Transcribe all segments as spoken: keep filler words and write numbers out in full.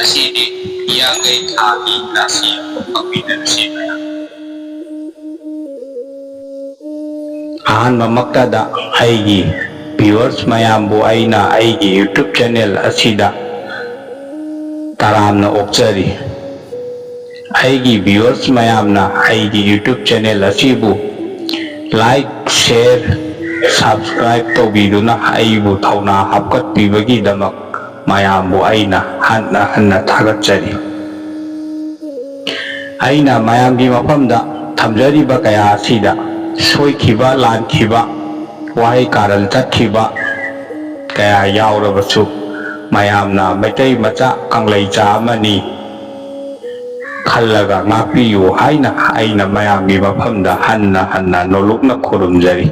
ꯁꯤꯗꯤ ꯏꯌꯥꯡꯒꯩ ꯊꯥꯒꯤ ꯔꯥꯁꯤ ꯑꯃ ꯐꯪꯕꯤꯗꯅ ꯁꯤ ꯃꯌꯥꯝ꯫ ꯑꯍꯥꯟꯕꯃꯛꯇꯗ ꯑꯩꯒꯤ viewers ꯃꯌꯥꯝꯕꯨ ꯑꯩꯅ ꯑꯩꯒꯤ YouTube channel ꯑꯁꯤꯗ ꯇꯔꯥꯝꯅ ꯑꯣꯛꯆꯔꯤ꯫ ꯑꯩꯒꯤ viewers ꯃꯌꯥꯝꯅ ꯑꯩꯒꯤ YouTube channel ꯑꯁꯤꯕꯨ like, share, subscribe ꯇꯧꯕꯤꯗꯨꯅ ꯑꯩꯕꯨ ꯊꯧꯅꯥ ꯍꯥꯞꯀꯠꯄꯤꯕꯒꯤꯗꯃꯛ ꯃꯌꯥꯝꯕꯨ ꯑꯩꯅ ꯍꯟꯅ ꯍꯟꯅ ꯊꯥꯒꯠꯆꯔꯤ꯫ ꯑꯩꯅ ꯃꯌꯥꯝꯒꯤ ꯃꯐꯝꯗ ꯊꯝꯖꯔꯤꯕ ꯀꯌꯥ ꯑꯁꯤꯗ ꯁꯣꯏꯈꯤꯕ, ꯂꯥꯟꯈꯤꯕ, ꯋꯥꯍꯩ ꯀꯥꯔꯟ ꯆꯠꯈꯤꯕ ꯀꯌꯥ ꯌꯥꯎꯔꯕꯁꯨ, ꯃꯌꯥꯝꯅ ꯃꯩꯇꯩ ꯃꯆꯥ ꯀꯪꯂꯩꯆꯥ ꯑꯃꯅꯤ ꯈꯜꯂꯒ ꯉꯥꯛꯄꯤꯌꯨ ꯍꯥꯏꯅ ꯑꯩꯅ ꯃꯌꯥꯝꯒꯤ ꯃꯐꯝꯗ ꯍꯟꯅ ꯍꯟꯅ ꯅꯣꯂꯨꯛꯅ ꯈꯨꯔꯨꯝꯖꯔꯤ꯫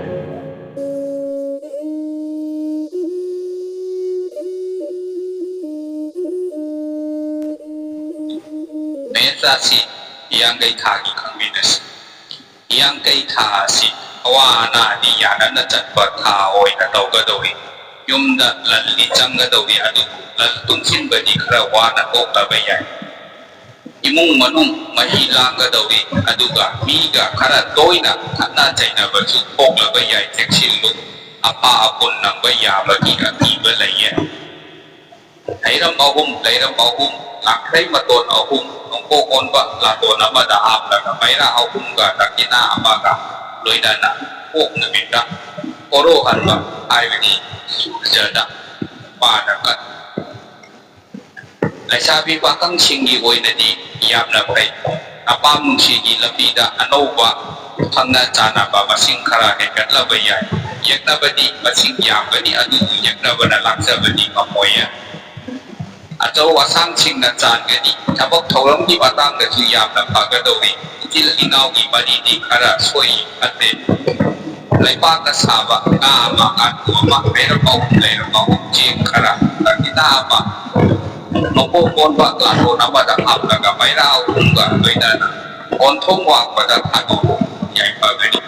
ꯃꯦꯁ ꯑꯁꯤ ꯏꯌꯥꯡꯒꯩ ꯊꯥꯒꯤ ꯈꯪꯃꯤꯟꯅꯁꯤ꯫ ꯏꯌꯥꯡꯒꯩ ꯊꯥ ꯑꯁꯤ ꯑꯋꯥ ꯑꯅꯥ ꯑꯅꯤ ꯌꯥꯅꯅ ꯆꯠꯄ ꯊꯥ ꯑꯣꯏꯅ ꯇꯧꯒꯗꯧꯔꯤ꯫ ꯌꯨꯝꯗ ꯂꯟꯅꯤ ꯆꯪꯒꯗꯧꯔꯤ, ꯑꯗꯨꯕꯨ ꯂꯟ ꯇꯨꯡꯁꯤꯟꯕꯗꯤ ꯈꯔ ꯋꯥꯅ ꯊꯣꯛꯂꯕ ꯌꯥꯏ꯫ ꯏꯃꯨꯡ ꯃꯅꯨꯡ ꯃꯍꯤ ꯂꯥꯡꯒꯗꯧꯔꯤ, ꯑꯗꯨꯒ ꯃꯤꯒ ꯈꯔ ꯇꯣꯏꯅ ꯈꯠꯅ ꯆꯩꯅꯕꯁꯨ ꯊꯣꯛꯂꯕ ꯌꯥꯏ, ꯆꯦꯛꯁꯤꯜꯂꯨ꯫ ꯑꯄꯥ ꯑꯄꯨꯟ ꯅꯪꯕ ꯌꯥꯕꯒꯤ ꯑꯀꯤꯕ ꯂꯩꯌꯦ꯫ ꯍꯩꯔꯝ ꯑꯍꯨꯝ, ꯂꯩꯔꯝ ꯑꯍꯨꯝ, ꯂꯥꯡꯈ꯭ꯔꯩ ꯃꯇꯣꯟ ꯑꯍꯨꯝ, ꯅꯣꯡꯄꯣꯛ ꯑꯣꯟꯕ ꯂꯥꯇꯣꯟ ꯑꯃꯗ ꯍꯥꯞꯂꯒ ꯃꯩꯔꯥ ꯑꯍꯨꯝꯒ ꯗꯈꯤꯅꯥ ꯑꯃꯒ ꯂꯣꯏꯅꯅ ꯄꯣꯛ ꯅꯨꯃꯤꯠꯇ ꯀꯣꯔꯣ ꯍꯟꯕ ꯍꯥꯏꯕꯗꯤ ꯁꯨꯔꯖꯗ ꯄꯥꯅ ꯀꯠ ꯂꯩꯁꯥꯕꯤ ꯄꯥꯈꯪꯁꯤꯡꯒꯤ ꯑꯣꯏꯅꯗꯤ ꯌꯥꯝꯅ ꯐꯩ꯫ ꯑꯄꯥꯝ ꯅꯨꯡꯁꯤꯒꯤ ꯂꯝꯕꯤꯗ ꯑꯅꯧꯕ ꯈꯪꯅ ꯆꯥꯟꯅꯕ ꯃꯁꯤꯡ ꯈꯔ ꯍꯦꯟꯒꯠꯂꯕ ꯌꯥꯏ꯫ ꯌꯦꯛꯅꯕꯗꯤ ꯃꯁꯤꯡ ꯌꯥꯝꯒꯅꯤ, ꯑꯗꯨꯕꯨ ꯌꯦꯛꯅꯕꯅ ꯂꯥꯛꯆꯕꯗꯤ ꯉꯝꯃꯣꯏꯌꯦ꯫ ꯑꯆꯧ ꯑꯁꯥꯡꯁꯤꯡꯅ ꯆꯥꯟꯒꯅꯤ꯫ ꯊꯕꯛ ꯊꯧꯔꯝꯒꯤ ꯃꯇꯥꯡꯗꯁꯨ ꯌꯥꯝꯅ ꯐꯒꯗꯧꯔꯤ꯫ ꯏꯆꯤꯜ ꯏꯅꯥꯎꯒꯤ ꯃꯔꯤꯗꯤ ꯈꯔ ꯁꯣꯏ ꯐꯠꯇꯦ꯫ ꯂꯩꯄꯥꯛꯅ ꯁꯥꯕ ꯉꯥ ꯑꯃ, ꯉꯥꯅꯨ ꯑꯃ, ꯂꯩꯔꯝ ꯑꯍꯨꯝ, ꯂꯩꯔꯝ ꯑꯍꯨꯝ, ꯆꯦꯡ ꯈꯔ, ꯗꯈꯤꯅꯥ ꯑꯃ, ꯃꯄꯣꯛ ꯑꯣꯟꯕ ꯂꯥꯇꯣꯟ ꯑꯃꯗ ꯍꯥꯞꯂꯒ ꯃꯩꯔꯥ ꯑꯍꯨꯝꯒ ꯂꯣꯏꯅꯅ ꯑꯣꯟꯊꯣꯡ ꯋꯥꯡꯃꯗ ꯊꯥꯗꯣꯛꯎ꯫ ꯌꯥꯏꯐꯒꯅꯤ꯫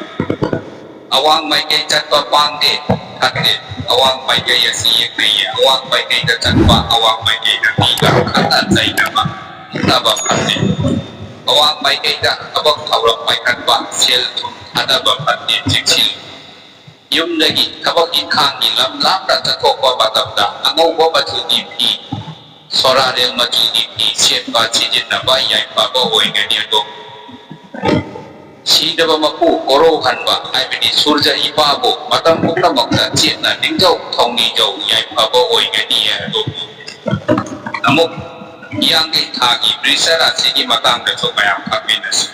ꯑꯋꯥꯡ ꯃꯥꯏꯀꯩ ꯆꯠꯄ ꯄꯥꯡꯗꯦ, ꯐꯠꯇꯦ꯫ ꯑꯋꯥꯡ ꯃꯥꯏꯀꯩ ꯑꯁꯤ ꯌꯦꯛꯅꯩꯌꯦ꯫ ꯑꯋꯥꯡ ꯃꯥꯏꯀꯩꯗ ꯆꯠꯄ, ꯑꯋꯥꯡ ꯃꯥꯏꯀꯩꯗ ꯃꯤꯒ ꯈꯠꯅ ꯆꯩꯅꯕ, ꯐꯠꯇꯕ, ꯐꯠꯇꯦ꯫ ꯑꯋꯥꯡ ꯃꯥꯏꯀꯩꯗ ꯊꯕꯛ ꯊꯧꯔꯝ ꯄꯥꯏꯈꯠꯄ, ꯁꯦꯜ ꯊꯨꯝ ꯊꯥꯗꯕ ꯐꯠꯇꯦ, ꯆꯦꯛꯁꯤꯜꯂꯨ꯫ ꯌꯨꯝꯗꯒꯤ ꯊꯕꯛ ꯏꯪꯈꯥꯡꯒꯤ ꯂꯝ ꯂꯥꯞꯅ ꯆꯠꯊꯣꯛꯄ ꯃꯇꯝꯗ ꯑꯉꯧꯕ ꯃꯆꯨꯒꯤ ꯐꯤ, ꯁꯣꯔꯥꯔꯦꯜ ꯃꯆꯨꯒꯤ ꯐꯤ ꯁꯦꯠꯄ ꯁꯤꯖꯤꯟꯅꯕ ꯌꯥꯏꯐꯕ ꯑꯣꯏꯒꯅꯤ꯫ ꯑꯗꯣ ꯁꯤꯗꯕ ꯃꯄꯨ ꯀꯣꯔꯧꯍꯟꯕ ꯍꯥꯏꯕꯗꯤ ꯁꯨꯔꯖ ꯏꯄꯥꯕꯨ ꯃꯇꯝ ꯄꯨꯝꯅꯃꯛꯇ ꯆꯦꯠꯅ ꯅꯤꯡꯖꯧ ꯊꯧꯅꯤꯖꯧ ꯌꯥꯏꯐꯕ ꯑꯣꯏꯒꯅꯤ꯫ ꯑꯗꯣ ꯑꯃꯨꯛ ꯍꯤꯌꯥꯡꯒꯩ ꯊꯥꯒꯤ ꯕ꯭ꯔꯤꯁ ꯔꯥꯁꯤꯒꯤ ꯃꯇꯥꯡꯗꯁꯨ ꯃꯌꯥꯝ ꯈꯪꯃꯤꯟꯅꯁꯤ꯫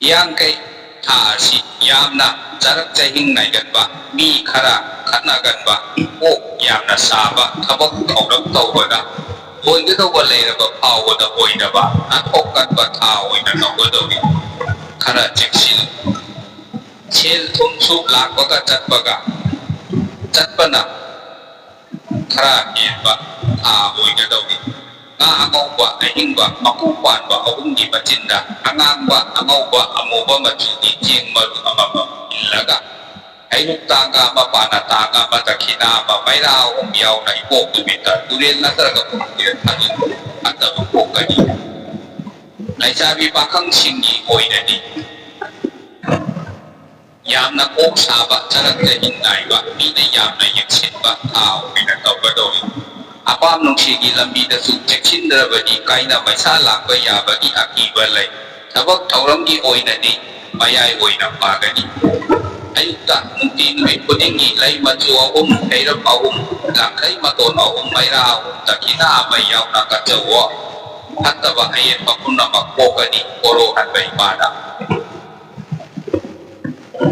ꯍꯤꯌꯥꯡꯒꯩ ꯊꯥ ꯑꯁꯤ ꯌꯥꯝꯅ ꯆꯔꯛ ꯆꯍꯤꯡ ꯅꯥꯏꯒꯟꯕ, ꯃꯤ ꯈꯔ ꯈꯠꯅꯒꯟꯕ, ꯀꯣꯛ ꯌꯥꯝꯅ ꯁꯥꯕ, ꯊꯕꯛ ꯊꯧꯔꯝ ꯇꯧꯕꯗ ꯑꯣꯏꯒꯗꯧꯕ ꯂꯩꯔꯕ ꯐꯥꯎꯕꯗ ꯑꯣꯏꯗꯕ, ꯅꯥꯊꯣꯛꯀꯟꯕ ꯊꯥ ꯑꯣꯏꯅ ꯇꯧꯒꯗꯧꯔꯤ꯫ ꯈꯔ ꯆꯦꯛꯁꯤꯜꯂꯨ꯫ ꯁꯦꯜ ꯊꯨꯝꯁꯨ ꯂꯥꯛꯄꯒ ꯆꯠꯄꯒ, ꯆꯠꯄꯅ ꯈꯔ ꯍꯦꯟꯕ ꯊꯥ ꯑꯣꯏꯒꯗꯧꯔꯤ꯫ ꯉꯥ ꯑꯉꯧꯕ ꯑꯍꯤꯡꯕ ꯃꯀꯨ ꯄꯥꯟꯕ ꯑꯍꯨꯝꯒꯤ ꯃꯆꯤꯟꯗ ꯑꯉꯥꯡꯕ, ꯑꯉꯧꯕ, ꯑꯃꯨꯕ ꯃꯆꯨꯒꯤ ꯆꯦꯡ ꯃꯔꯨ ꯑꯃꯃꯝ ꯏꯜꯂꯒ, ꯍꯩꯔꯨꯛ ꯇꯥꯡꯒ ꯑꯃ, ꯄꯥꯅ ꯇꯥꯡꯒ ꯑꯃ, ꯗꯈꯤꯅꯥ ꯑꯃ, ꯃꯩꯔꯥ ꯑꯍꯨꯝ ꯌꯥꯎꯅ ꯏꯄꯣꯛ ꯅꯨꯃꯤꯠꯇ ꯇꯨꯔꯦꯜ ꯅꯠꯇ꯭ꯔꯒ ꯄꯨꯈ꯭ꯔꯤꯗ ꯊꯥꯗꯣꯛꯄ ꯐꯠꯇꯕ ꯄꯣꯛꯀꯅꯤ꯫ ꯂꯩꯁꯥꯕꯤ ꯄꯥꯈꯪꯁꯤꯡꯒꯤ ꯑꯣꯏꯅꯗꯤ ꯌꯥꯝꯅ ꯀꯣꯛ ꯁꯥꯕ, ꯆꯔꯛꯇ ꯏꯟ ꯅꯥꯏꯕ, ꯃꯤꯅ ꯌꯥꯝꯅ ꯌꯦꯡꯁꯤꯟꯕ ꯊꯥ ꯑꯣꯏꯅ ꯇꯧꯒꯗꯧꯔꯤ꯫ ꯑꯄꯥꯝ ꯅꯨꯡꯁꯤꯒꯤ ꯂꯝꯕꯤꯗꯁꯨ ꯆꯦꯛꯁꯤꯟꯗ꯭ꯔꯕꯗꯤ ꯀꯥꯏꯅ ꯃꯩꯁꯥ ꯂꯥꯛꯄ ꯌꯥꯕꯒꯤ ꯑꯀꯤꯕ ꯂꯩ꯫ ꯊꯕꯛ ꯊꯧꯔꯝꯒꯤ ꯑꯣꯏꯅꯗꯤ ꯃꯌꯥꯏ ꯑꯣꯏꯅ ꯄꯥꯒꯅꯤ꯫ ꯑꯌꯨꯛꯇ ꯅꯨꯡꯇꯤ ꯅꯨꯃꯤꯠ ꯈꯨꯗꯤꯡꯒꯤ ꯂꯩ ꯃꯆꯨ ꯑꯍꯨꯝ, ꯍꯩꯔꯝ ꯑꯍꯨꯝ, ꯂꯥꯡꯈꯩ ꯃꯇꯣꯟ ꯑꯍꯨꯝ, ꯃꯩꯔꯥ ꯑꯍꯨꯝ, ꯗꯈꯤꯅꯥ ꯑꯃ ꯌꯥꯎꯅ ꯀꯠꯆꯧꯑꯣ꯫ ꯐꯠꯇꯕ ꯑꯌꯦꯠꯄ ꯄꯨꯝꯅꯃꯛ ꯀꯣꯛꯀꯅꯤ꯫ ꯀꯣꯔꯧꯍꯟꯕ ꯏꯃꯥꯅ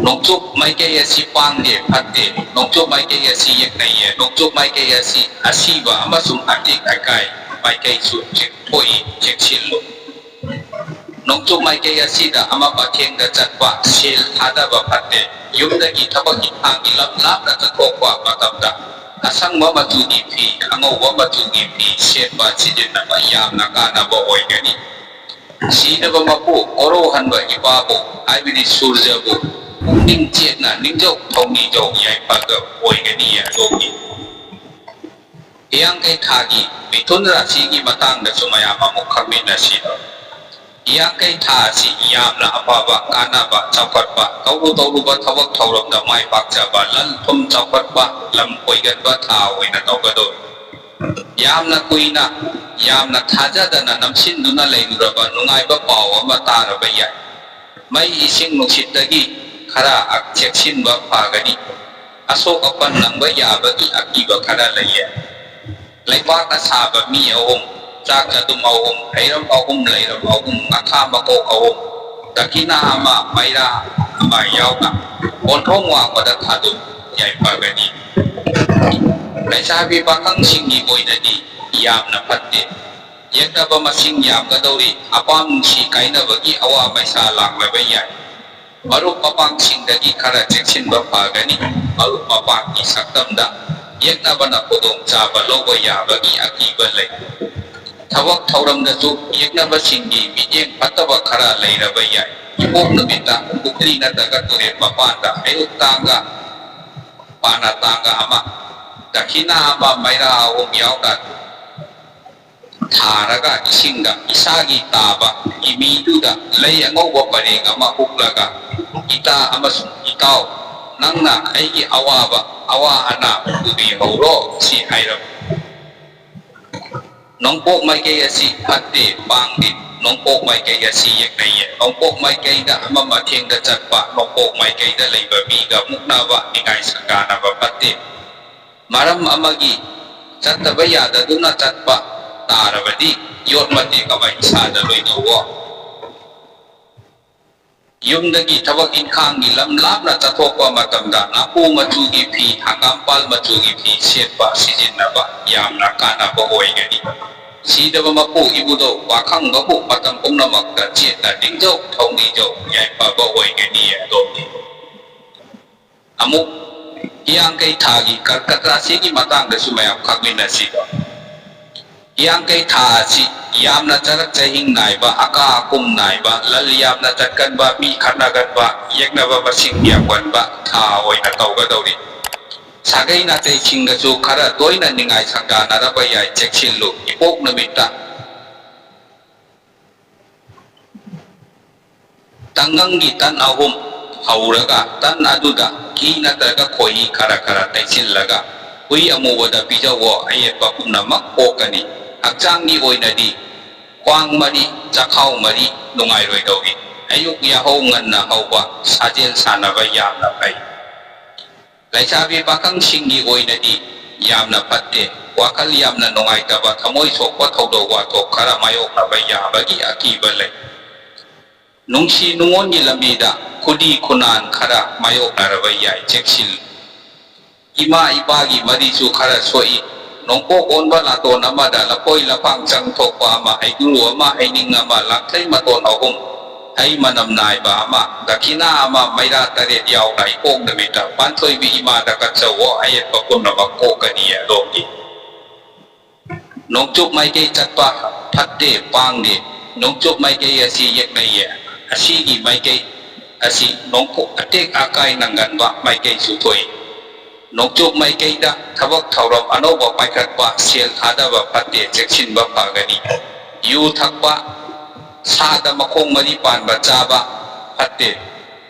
ꯅꯣꯡꯆꯨꯞ ꯃꯥꯏꯀꯩ ꯑꯁꯤ ꯄꯥꯡꯗꯦ, ꯐꯠꯇꯦ꯫ ꯅꯣꯡꯆꯨꯞ ꯃꯥꯏꯀꯩ ꯑꯁꯤ ꯌꯦꯛꯅꯩꯌꯦ꯫ ꯅꯣꯡꯆꯨꯞ ꯃꯥꯏꯀꯩ ꯑꯁꯤ ꯑꯁꯤꯕ ꯑꯃꯁꯨꯡ ꯑꯇꯦꯛ ꯑꯀꯥꯏ ꯃꯥꯏꯀꯩꯁꯨ ꯆꯦꯛꯊꯣꯛꯏ, ꯆꯦꯛꯁꯤꯜꯂꯨ꯫ ꯅꯣꯡꯆꯨꯞ ꯃꯥꯏꯀꯩ ꯑꯁꯤꯗ ꯑꯃ ꯃꯊꯦꯡꯗ ꯆꯠꯄ, ꯁꯦꯜ ꯊꯥꯗꯕ ꯐꯠꯇꯦ꯫ ꯌꯨꯝꯗꯒꯤ ꯊꯕꯛ ꯏꯪꯈꯥꯡꯒꯤ ꯂꯝ ꯂꯥꯞꯅ ꯆꯠꯊꯣꯛꯄ ꯃꯇꯝꯗ ꯑꯁꯪꯕ ꯃꯆꯨꯒꯤ ꯐꯤ, ꯑꯉꯧꯕ ꯃꯆꯨꯒꯤ ꯐꯤ ꯁꯦꯠꯄ ꯁꯤꯖꯤꯟꯅꯕ ꯌꯥꯝꯅ ꯀꯥꯟꯅꯕ ꯑꯣꯏꯒꯅꯤ꯫ ꯁꯤꯗꯕ ꯃꯄꯨ ꯀꯣꯔꯧꯍꯟꯕ ꯏꯄꯥꯕꯨ ꯍꯥꯏꯕꯗꯤ ꯁꯨꯔꯖꯕꯨ ꯄꯨꯛꯅꯤꯡ ꯆꯦꯠꯅ ꯅꯤꯡꯖꯧ ꯊꯧꯅꯤꯖꯧ ꯌꯥꯏꯐꯕ ꯑꯣꯏꯒꯅꯤ ꯑꯗꯣꯝꯒꯤ꯫ ꯍꯤꯌꯥꯡꯀꯩ ꯊꯥꯒꯤ ꯃꯤꯊꯨꯟ ꯔꯥꯁꯤꯒꯤ ꯃꯇꯥꯡꯗꯁꯨ ꯃꯌꯥꯝ ꯑꯃꯨꯛ ꯈꯪꯃꯤꯟꯅꯁꯤꯗꯣ꯫ ꯍꯤꯌꯥꯡꯀꯩ ꯊꯥ ꯑꯁꯤ ꯌꯥꯝꯅ ꯑꯐꯕ, ꯀꯥꯟꯅꯕ, ꯆꯥꯎꯈꯠꯄ, ꯇꯧꯔꯨ ꯇꯧꯔꯨꯕ ꯊꯕꯛ ꯊꯧꯔꯝꯗ ꯃꯥꯏ ꯄꯥꯛꯆꯕ, ꯂꯟ ꯊꯨꯝ ꯆꯥꯎꯈꯠꯄ, ꯂꯝ ꯀꯣꯏꯒꯟꯕ ꯊꯥ ꯑꯣꯏꯅ ꯇꯧꯒꯗꯧꯔꯤ꯫ ꯌꯥꯝꯅ ꯀꯨꯏꯅ, ꯌꯥꯝꯅ ꯊꯥꯖꯗꯅ ꯅꯝꯁꯤꯟꯗꯨꯅ ꯂꯩꯔꯨꯔꯕ ꯅꯨꯡꯉꯥꯏꯕ ꯄꯥꯎ ꯑꯃ ꯇꯥꯔꯕ ꯌꯥꯏ꯫ ꯃꯩ ꯏꯁꯤꯡ ꯅꯨꯡꯁꯤꯠꯇꯒꯤ ꯈꯔ ꯆꯦꯛꯁꯤꯟꯕ ꯐꯒꯅꯤ꯫ ꯑꯁꯣꯛ ꯑꯄꯟ ꯅꯪꯕ ꯌꯥꯕꯒꯤ ꯑꯀꯤꯕ ꯈꯔ ꯂꯩꯌꯦ꯫ ꯂꯩꯕꯥꯛꯅ ꯁꯥꯕ ꯃꯤ ꯑꯍꯨꯝ, ꯆꯥꯛ ꯆꯗꯨꯝ ꯑꯍꯨꯝ, ꯍꯩꯔꯝ ꯑꯍꯨꯝ, ꯂꯩꯔꯝ ꯑꯍꯨꯝ, ꯉꯥꯈꯥ ꯃꯀꯣꯛ ꯑꯍꯨꯝ, ꯗꯈꯤꯅꯥ ꯑꯃ, ꯃꯩꯔꯥ ꯑꯃ ꯌꯥꯎꯅ ꯀꯣꯟꯊꯣꯡ ꯋꯥꯡꯃꯗ ꯊꯥꯗꯨꯝ ꯌꯥꯏꯐꯒꯅꯤ꯫ ꯂꯩꯁꯥꯕꯤ ꯄꯥꯈꯪꯁꯤꯡꯒꯤ ꯑꯣꯏꯅꯗꯤ ꯌꯥꯝꯅ ꯐꯠꯇꯦ꯫ ꯌꯦꯛꯅꯕ ꯃꯁꯤꯡ ꯌꯥꯝꯒꯗꯧꯔꯤ꯫ ꯑꯄꯥꯝ ꯅꯨꯡꯁꯤ ꯀꯥꯏꯅꯕꯒꯤ ꯑꯋꯥ ꯃꯩꯁꯥ ꯂꯥꯡꯂꯕ ꯌꯥꯏ꯫ ꯃꯔꯨꯞ ꯃꯄꯥꯡꯁꯤꯡꯗꯒꯤ ꯈꯔ ꯆꯦꯛꯁꯤꯟꯕ ꯐꯒꯅꯤ꯫ ꯃꯔꯨꯞ ꯃꯄꯥꯡꯒꯤ ꯁꯛꯇꯝꯗ ꯌꯦꯛꯅꯕꯅ ꯈꯨꯗꯣꯡꯆꯥꯕ ꯂꯧꯕ ꯌꯥꯕꯒꯤ ꯑꯀꯤꯕ ꯂꯩ꯫ ꯊꯕꯛ ꯊꯧꯔꯝꯗꯁꯨ ꯌꯦꯛꯅꯕꯁꯤꯡꯒꯤ ꯃꯤꯠꯌꯦꯡ ꯐꯠꯇꯕ ꯈꯔ ꯂꯩꯔꯕ ꯌꯥꯏ꯫ ꯏꯄꯣꯛ ꯅꯨꯃꯤꯠꯇ ꯄꯨꯈ꯭ꯔꯤ ꯅꯠꯇ꯭ꯔꯒ ꯇꯨꯔꯦꯜ ꯃꯄꯥꯟꯗ ꯍꯩꯔꯨꯛ ꯇꯥꯡꯒ, ꯄꯥꯅ ꯇꯥꯡꯒ ꯑꯃ, ꯗꯈꯤꯅꯥ ꯑꯃ, ꯃꯩꯔꯥ ꯑꯍꯨꯝ ꯌꯥꯎꯅ ꯊꯥꯔꯒ ꯏꯁꯤꯡꯗ ꯏꯁꯥꯒꯤ ꯇꯥꯕ ꯀꯤꯃꯤꯗꯨꯗ ꯂꯩ ꯑꯉꯧꯕ ꯄꯔꯦꯡ ꯑꯃ ꯍꯨꯛꯂꯒ, "ꯏꯇꯥ ꯑꯃꯁꯨꯡ ꯏꯇꯥꯎ, ꯅꯪꯅ ꯑꯩꯒꯤ ꯑꯋꯥꯕ, ꯑꯋꯥ ꯑꯅꯥ ꯄꯨꯕꯤꯍꯧꯔꯣ" ꯁꯤ ꯍꯥꯏꯔꯝꯃꯤ꯫ ꯅꯣꯡꯄꯣꯛ ꯃꯥꯏꯀꯩ ꯑꯁꯤ ꯐꯠꯇꯦ, ꯄꯥꯡꯗꯦ꯫ ꯅꯣꯡꯄꯣꯛ ꯃꯥꯏꯀꯩ ꯑꯁꯤ ꯌꯦꯛꯅꯩꯌꯦ꯫ ꯅꯣꯡꯄꯣꯛ ꯃꯥꯏꯀꯩꯗ ꯑꯃ ꯃꯊꯦꯡꯗ ꯆꯠꯄ, ꯅꯣꯡꯄꯣꯛ ꯃꯥꯏꯀꯩꯗ ꯂꯩꯕ ꯃꯤꯒ ꯃꯨꯛꯅꯕ, ꯅꯤꯡꯉꯥꯏ ꯁꯪꯒꯥꯅꯕ ꯐꯠꯇꯦ꯫ ꯃꯔꯝ ꯑꯃꯒꯤ ꯆꯠꯇꯕ ꯌꯥꯗꯗꯨꯅ ꯆꯠꯄ ꯇꯥꯔꯕꯗꯤ, ꯌꯣꯠ ꯃꯇꯦꯛ ꯑꯃ ꯏꯁꯥꯗ ꯂꯣꯏꯅꯧꯋꯣ꯫ ꯌꯨꯝꯗꯒꯤ ꯊꯕꯛ ꯏꯪꯈꯥꯡꯒꯤ ꯂꯝ ꯂꯥꯞꯅ ꯆꯠꯊꯣꯛꯄ ꯃꯇꯝꯗ ꯅꯥꯄꯨ ꯃꯆꯨꯒꯤ ꯐꯤ, ꯍꯪꯒꯥꯝꯄꯥꯜ ꯃꯆꯨꯒꯤ ꯐꯤ ꯁꯦꯠꯄ ꯁꯤꯖꯤꯟꯅꯕ ꯌꯥꯝꯅ ꯀꯥꯟꯅꯕ ꯑꯣꯏꯒꯅꯤ꯫ ꯁꯤꯗꯕ ꯃꯄꯨ ꯏꯕꯨꯙꯧ ꯄꯥꯈꯪꯕꯕꯨ ꯃꯇꯝ ꯄꯨꯝꯅꯃꯛꯇ ꯆꯦꯠꯅ ꯅꯤꯡꯖꯧ ꯊꯧꯅꯤꯖꯧ ꯌꯥꯏꯐꯕ ꯑꯣꯏꯒꯅꯤ ꯑꯗꯣꯝꯒꯤ꯫ ꯑꯃꯨꯛ ꯍꯤꯌꯥꯡꯀꯩ ꯊꯥꯒꯤ ꯀꯔꯀꯠ ꯔꯥꯁꯤꯒꯤ ꯃꯇꯥꯡꯗꯁꯨ ꯃꯌꯥꯝ ꯈꯪꯃꯤꯟꯅꯁꯤꯀꯣ꯫ ꯍꯤꯌꯥꯡꯀꯩ ꯊꯥ ꯑꯁꯤ ꯌꯥꯝꯅ ꯆꯔꯛ ꯆꯍꯤꯡ ꯅꯥꯏꯕ, ꯑꯀꯥ ꯑꯀꯨꯝ ꯅꯥꯏꯕ, ꯂꯜ ꯌꯥꯝꯅ ꯆꯠꯀꯟꯕ, ꯃꯤ ꯈꯠꯅꯒꯟꯕ, ꯌꯦꯛꯅꯕ ꯃꯁꯤꯡ ꯌꯥꯝꯒꯟꯕ ꯊꯥ ꯑꯣꯏꯅ ꯇꯧꯒꯗꯧꯔꯤ꯫ ꯁꯥꯒꯩ ꯅꯥꯇꯩꯁꯤꯡꯒꯁꯨ ꯈꯔ ꯇꯣꯏꯅ ꯅꯤꯡꯉꯥꯏ ꯁꯪꯗꯥꯅꯔꯕ ꯌꯥꯏ, ꯆꯦꯛꯁꯤꯜꯂꯨ꯫ ꯏꯄꯣꯛ ꯅꯨꯃꯤꯠꯇ ꯇꯪꯒꯪꯒꯤ ꯇꯟ ꯑꯍꯨꯝ ꯍꯧꯔꯒ, ꯇꯟ ꯑꯗꯨꯗ ꯘꯤ ꯅꯠꯇ꯭ꯔꯒ ꯈꯣꯏꯍꯤ ꯈꯔ ꯈꯔ ꯇꯩꯁꯤꯜꯂꯒ ꯍꯨꯏ ꯑꯃꯨꯕꯗ ꯄꯤꯖꯧꯑꯣ꯫ ꯑꯌꯦꯠꯄ ꯄꯨꯝꯅꯃꯛ ꯀꯣꯛꯀꯅꯤ꯫ ꯍꯛꯆꯥꯡꯒꯤ ꯑꯣꯏꯅꯗꯤ ꯈ꯭ꯋꯥꯡ ꯃꯔꯤ, ꯆꯈꯥꯎ ꯃꯔꯤ ꯅꯨꯡꯉꯥꯏꯔꯣꯏꯗꯧꯔꯤ꯫ ꯑꯌꯨꯛ ꯌꯥꯍꯧ ꯉꯟꯅ ꯍꯧꯕ ꯁꯥꯖꯦꯜ ꯁꯥꯟꯅꯕ ꯌꯥꯝꯅ ꯐꯩ꯫ ꯂꯩꯁꯥꯕꯤ ꯄꯥꯈꯪꯁꯤꯡꯒꯤ ꯑꯣꯏꯅꯗꯤ ꯌꯥꯝꯅ ꯐꯠꯇꯦ꯫ ꯋꯥꯈꯜ ꯌꯥꯝꯅ ꯅꯨꯡꯉꯥꯏꯇꯕ, ꯊꯃꯣꯏ ꯁꯣꯛꯄ ꯊꯧꯗꯣꯛ ꯋꯥꯊꯣꯛ ꯈꯔ ꯃꯥꯌꯣꯛꯅꯕ ꯌꯥꯕꯒꯤ ꯑꯀꯤꯕ ꯂꯩ꯫ ꯅꯨꯡꯁꯤ ꯅꯨꯡꯉꯣꯟꯒꯤ ꯂꯝꯕꯤꯗ ꯈꯨꯗꯤ ꯈꯨꯅꯥꯟ ꯈꯔ ꯃꯥꯌꯣꯛꯅꯔꯕ ꯌꯥꯏ, ꯆꯦꯛꯁꯤꯜꯂꯨ꯫ ꯏꯃꯥ ꯏꯄꯥꯒꯤ ꯃꯔꯤꯁꯨ ꯈꯔ ꯁꯣꯛꯏ꯫ ꯅꯣꯡꯄꯣꯛ ꯑꯣꯟꯕ ꯂꯥꯇꯣꯟ ꯑꯃꯗ ꯂꯐꯣꯏ ꯂꯐꯥꯡ ꯆꯪ ꯊꯣꯛꯄ ꯑꯃ, ꯍꯩꯒ꯭ꯔꯨ ꯑꯃ, ꯍꯩꯅꯤꯡ ꯑꯃ, ꯂꯥꯡꯊ꯭ꯔꯩ ꯃꯇꯣꯟ ꯑꯍꯨꯝ, ꯍꯩ ꯃꯅꯝ ꯅꯥꯏꯕ ꯑꯃ, ꯗꯈꯤꯅꯥ ꯑꯃ, ꯃꯩꯔꯥ ꯇꯔꯦꯠ ꯌꯥꯎꯅ ꯏꯄꯣꯛ ꯅꯨꯃꯤꯠꯇ ꯄꯥꯟꯊꯣꯏꯕꯤ ꯏꯃꯥꯗ ꯀꯠꯆꯧꯑꯣ꯫ ꯑꯌꯦꯠꯄ ꯄꯨꯝꯅꯃꯛ ꯀꯣꯛꯀꯅꯤ ꯑꯗꯣꯝꯒꯤ꯫ ꯅꯣꯡꯆꯨꯞ ꯃꯥꯏꯀꯩ ꯆꯠꯄ ꯐꯠꯇꯦ, ꯄꯥꯡꯗꯦ꯫ ꯅꯣꯡꯆꯨꯞ ꯃꯥꯏꯀꯩ ꯑꯁꯤ ꯌꯦꯛꯅꯩꯌꯦ꯫ ꯑꯁꯤꯒꯤ ꯃꯥꯏꯀꯩ ꯑꯁꯤ ꯅꯣꯡꯄꯣꯛ ꯑꯇꯦꯛ ꯑꯀꯥꯏ ꯅꯪꯒꯟꯕ ꯃꯥꯏꯀꯩꯁꯨ ꯊꯣꯛꯏ꯫ ꯅꯣꯡꯆꯨꯞ ꯃꯥꯏꯀꯩꯗ ꯊꯕꯛ ꯊꯧꯔꯝ ꯑꯅꯧꯕ ꯄꯥꯏꯈꯠꯄ, ꯁꯦꯜ ꯊꯥꯗꯕ ꯐꯠꯇꯦ, ꯆꯦꯛꯁꯤꯟꯕ ꯐꯒꯅꯤ꯫ ꯌꯨ ꯊꯛꯄ, ꯁꯥꯗ ꯃꯈꯣꯡ ꯃꯔꯤ ꯄꯥꯟꯕ ꯆꯥꯕ ꯐꯠꯇꯦ꯫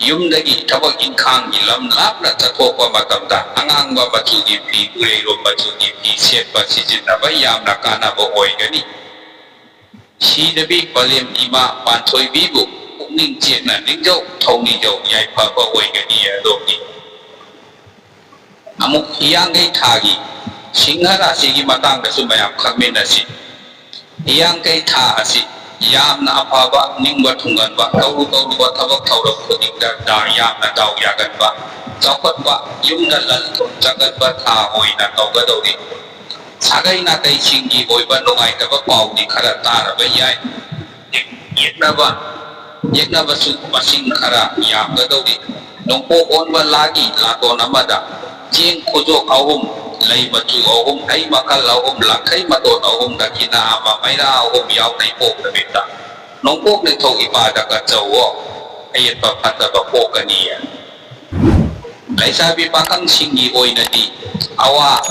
ꯌꯨꯝꯗꯒꯤ ꯊꯕꯛ ꯏꯪꯈꯥꯡꯒꯤ ꯂꯝ ꯂꯥꯞꯅ ꯆꯠꯊꯣꯛꯄ ꯃꯇꯝꯗ ꯑꯉꯥꯡꯕ ꯃꯆꯨꯒꯤ ꯐꯤ, ꯎꯔꯩꯔꯣꯝ ꯃꯆꯨꯒꯤ ꯐꯤ ꯁꯦꯠꯄ ꯁꯤꯖꯤꯟꯅꯕ ꯌꯥꯝꯅ ꯀꯥꯟꯅꯕ ꯑꯣꯏꯒꯅꯤ꯫ ꯁꯤꯗꯕꯤ ꯄꯂꯦꯝ ꯏꯃꯥ ꯄꯥꯟꯊꯣꯏꯕꯤꯕꯨ ꯄꯨꯛꯅꯤꯡ ꯆꯦꯠꯅ ꯅꯤꯡꯖꯧ, ꯊꯧꯅꯤꯖꯧ, ꯌꯥꯏꯐꯕ ꯑꯣꯏꯒꯅꯤ ꯑꯗꯣꯝꯒꯤ꯫ ꯑꯃꯨꯛ ꯍꯤꯌꯥꯡꯒꯩ ꯊꯥꯒꯤ ꯁꯤꯡꯍ ꯔꯥꯁꯤꯒꯤ ꯃꯇꯥꯡꯗꯁꯨ ꯃꯌꯥꯝ ꯈꯪꯃꯤꯟꯅꯁꯤ꯫ ꯍꯤꯌꯥꯡꯒꯩ ꯊꯥ ꯑꯁꯤ ꯌꯥꯝꯅ ꯑꯐꯕ, ꯅꯤꯡꯕ ꯊꯨꯡꯒꯟꯕ, ꯇꯧꯔꯨ ꯇꯧꯔꯨꯕ ꯊꯕꯛ ꯊꯧꯔꯝ ꯈꯨꯗꯤꯡꯗ ꯗꯥ-, ꯌꯥꯝꯅ ꯗꯥꯎ ꯌꯥꯒꯟꯕ, ꯆꯥꯎꯈꯠꯄ, ꯌꯨꯝꯗ ꯂꯟ ꯊꯨꯝ ꯆꯪꯒꯟꯕ ꯊꯥ ꯑꯣꯏꯅ ꯇꯧꯒꯗꯧꯔꯤ꯫ ꯁꯥꯒꯩ ꯅꯥꯇꯩꯁꯤꯡꯒꯤ ꯑꯣꯏꯕ ꯅꯨꯡꯉꯥꯏꯇꯕ ꯄꯥꯎꯗꯤ ꯈꯔ ꯇꯥꯔꯕ ꯌꯥꯏ꯫ ꯌꯦꯛꯅꯕ, ꯌꯦꯛꯅꯕꯁꯨ ꯃꯁꯤꯡ ꯈꯔ ꯌꯥꯝꯒꯗꯧꯔꯤ꯫ ꯅꯣꯡꯄꯣꯛ ꯑꯣꯟꯕ ꯂꯥꯒꯤ ꯂꯥꯇꯣꯟ ꯑꯃꯗ ꯆꯦꯡ ꯈꯨꯖꯣꯛ ꯑꯍꯨꯝ, ꯂꯩ ꯃꯆꯨ ꯑꯍꯨꯝ, ꯍꯩ ꯃꯈꯜ ꯑꯍꯨꯝ, ꯂꯥꯡꯈꯩ ꯃꯇꯣꯟ ꯑꯍꯨꯝ, ꯗꯈꯤꯅꯥ ꯑꯃ, ꯃꯩꯔꯥ ꯑꯍꯨꯝ ꯌꯥꯎꯅ ꯏꯄꯣꯛ ꯅꯨꯃꯤꯠꯇ ꯅꯣꯡꯄꯣꯛ ꯅꯤꯡꯊꯧ ꯏꯄꯥꯗ ꯀꯠꯆꯧꯑꯣ, ꯑꯌꯦꯠꯄ ꯐꯠꯇꯕ ꯀꯣꯛꯀꯅꯤ꯫ ꯂꯩꯁꯥꯕꯤ ꯄꯥꯈꯪꯁꯤꯡꯒꯤ ꯑꯣꯏꯅꯗꯤ ꯑꯋꯥ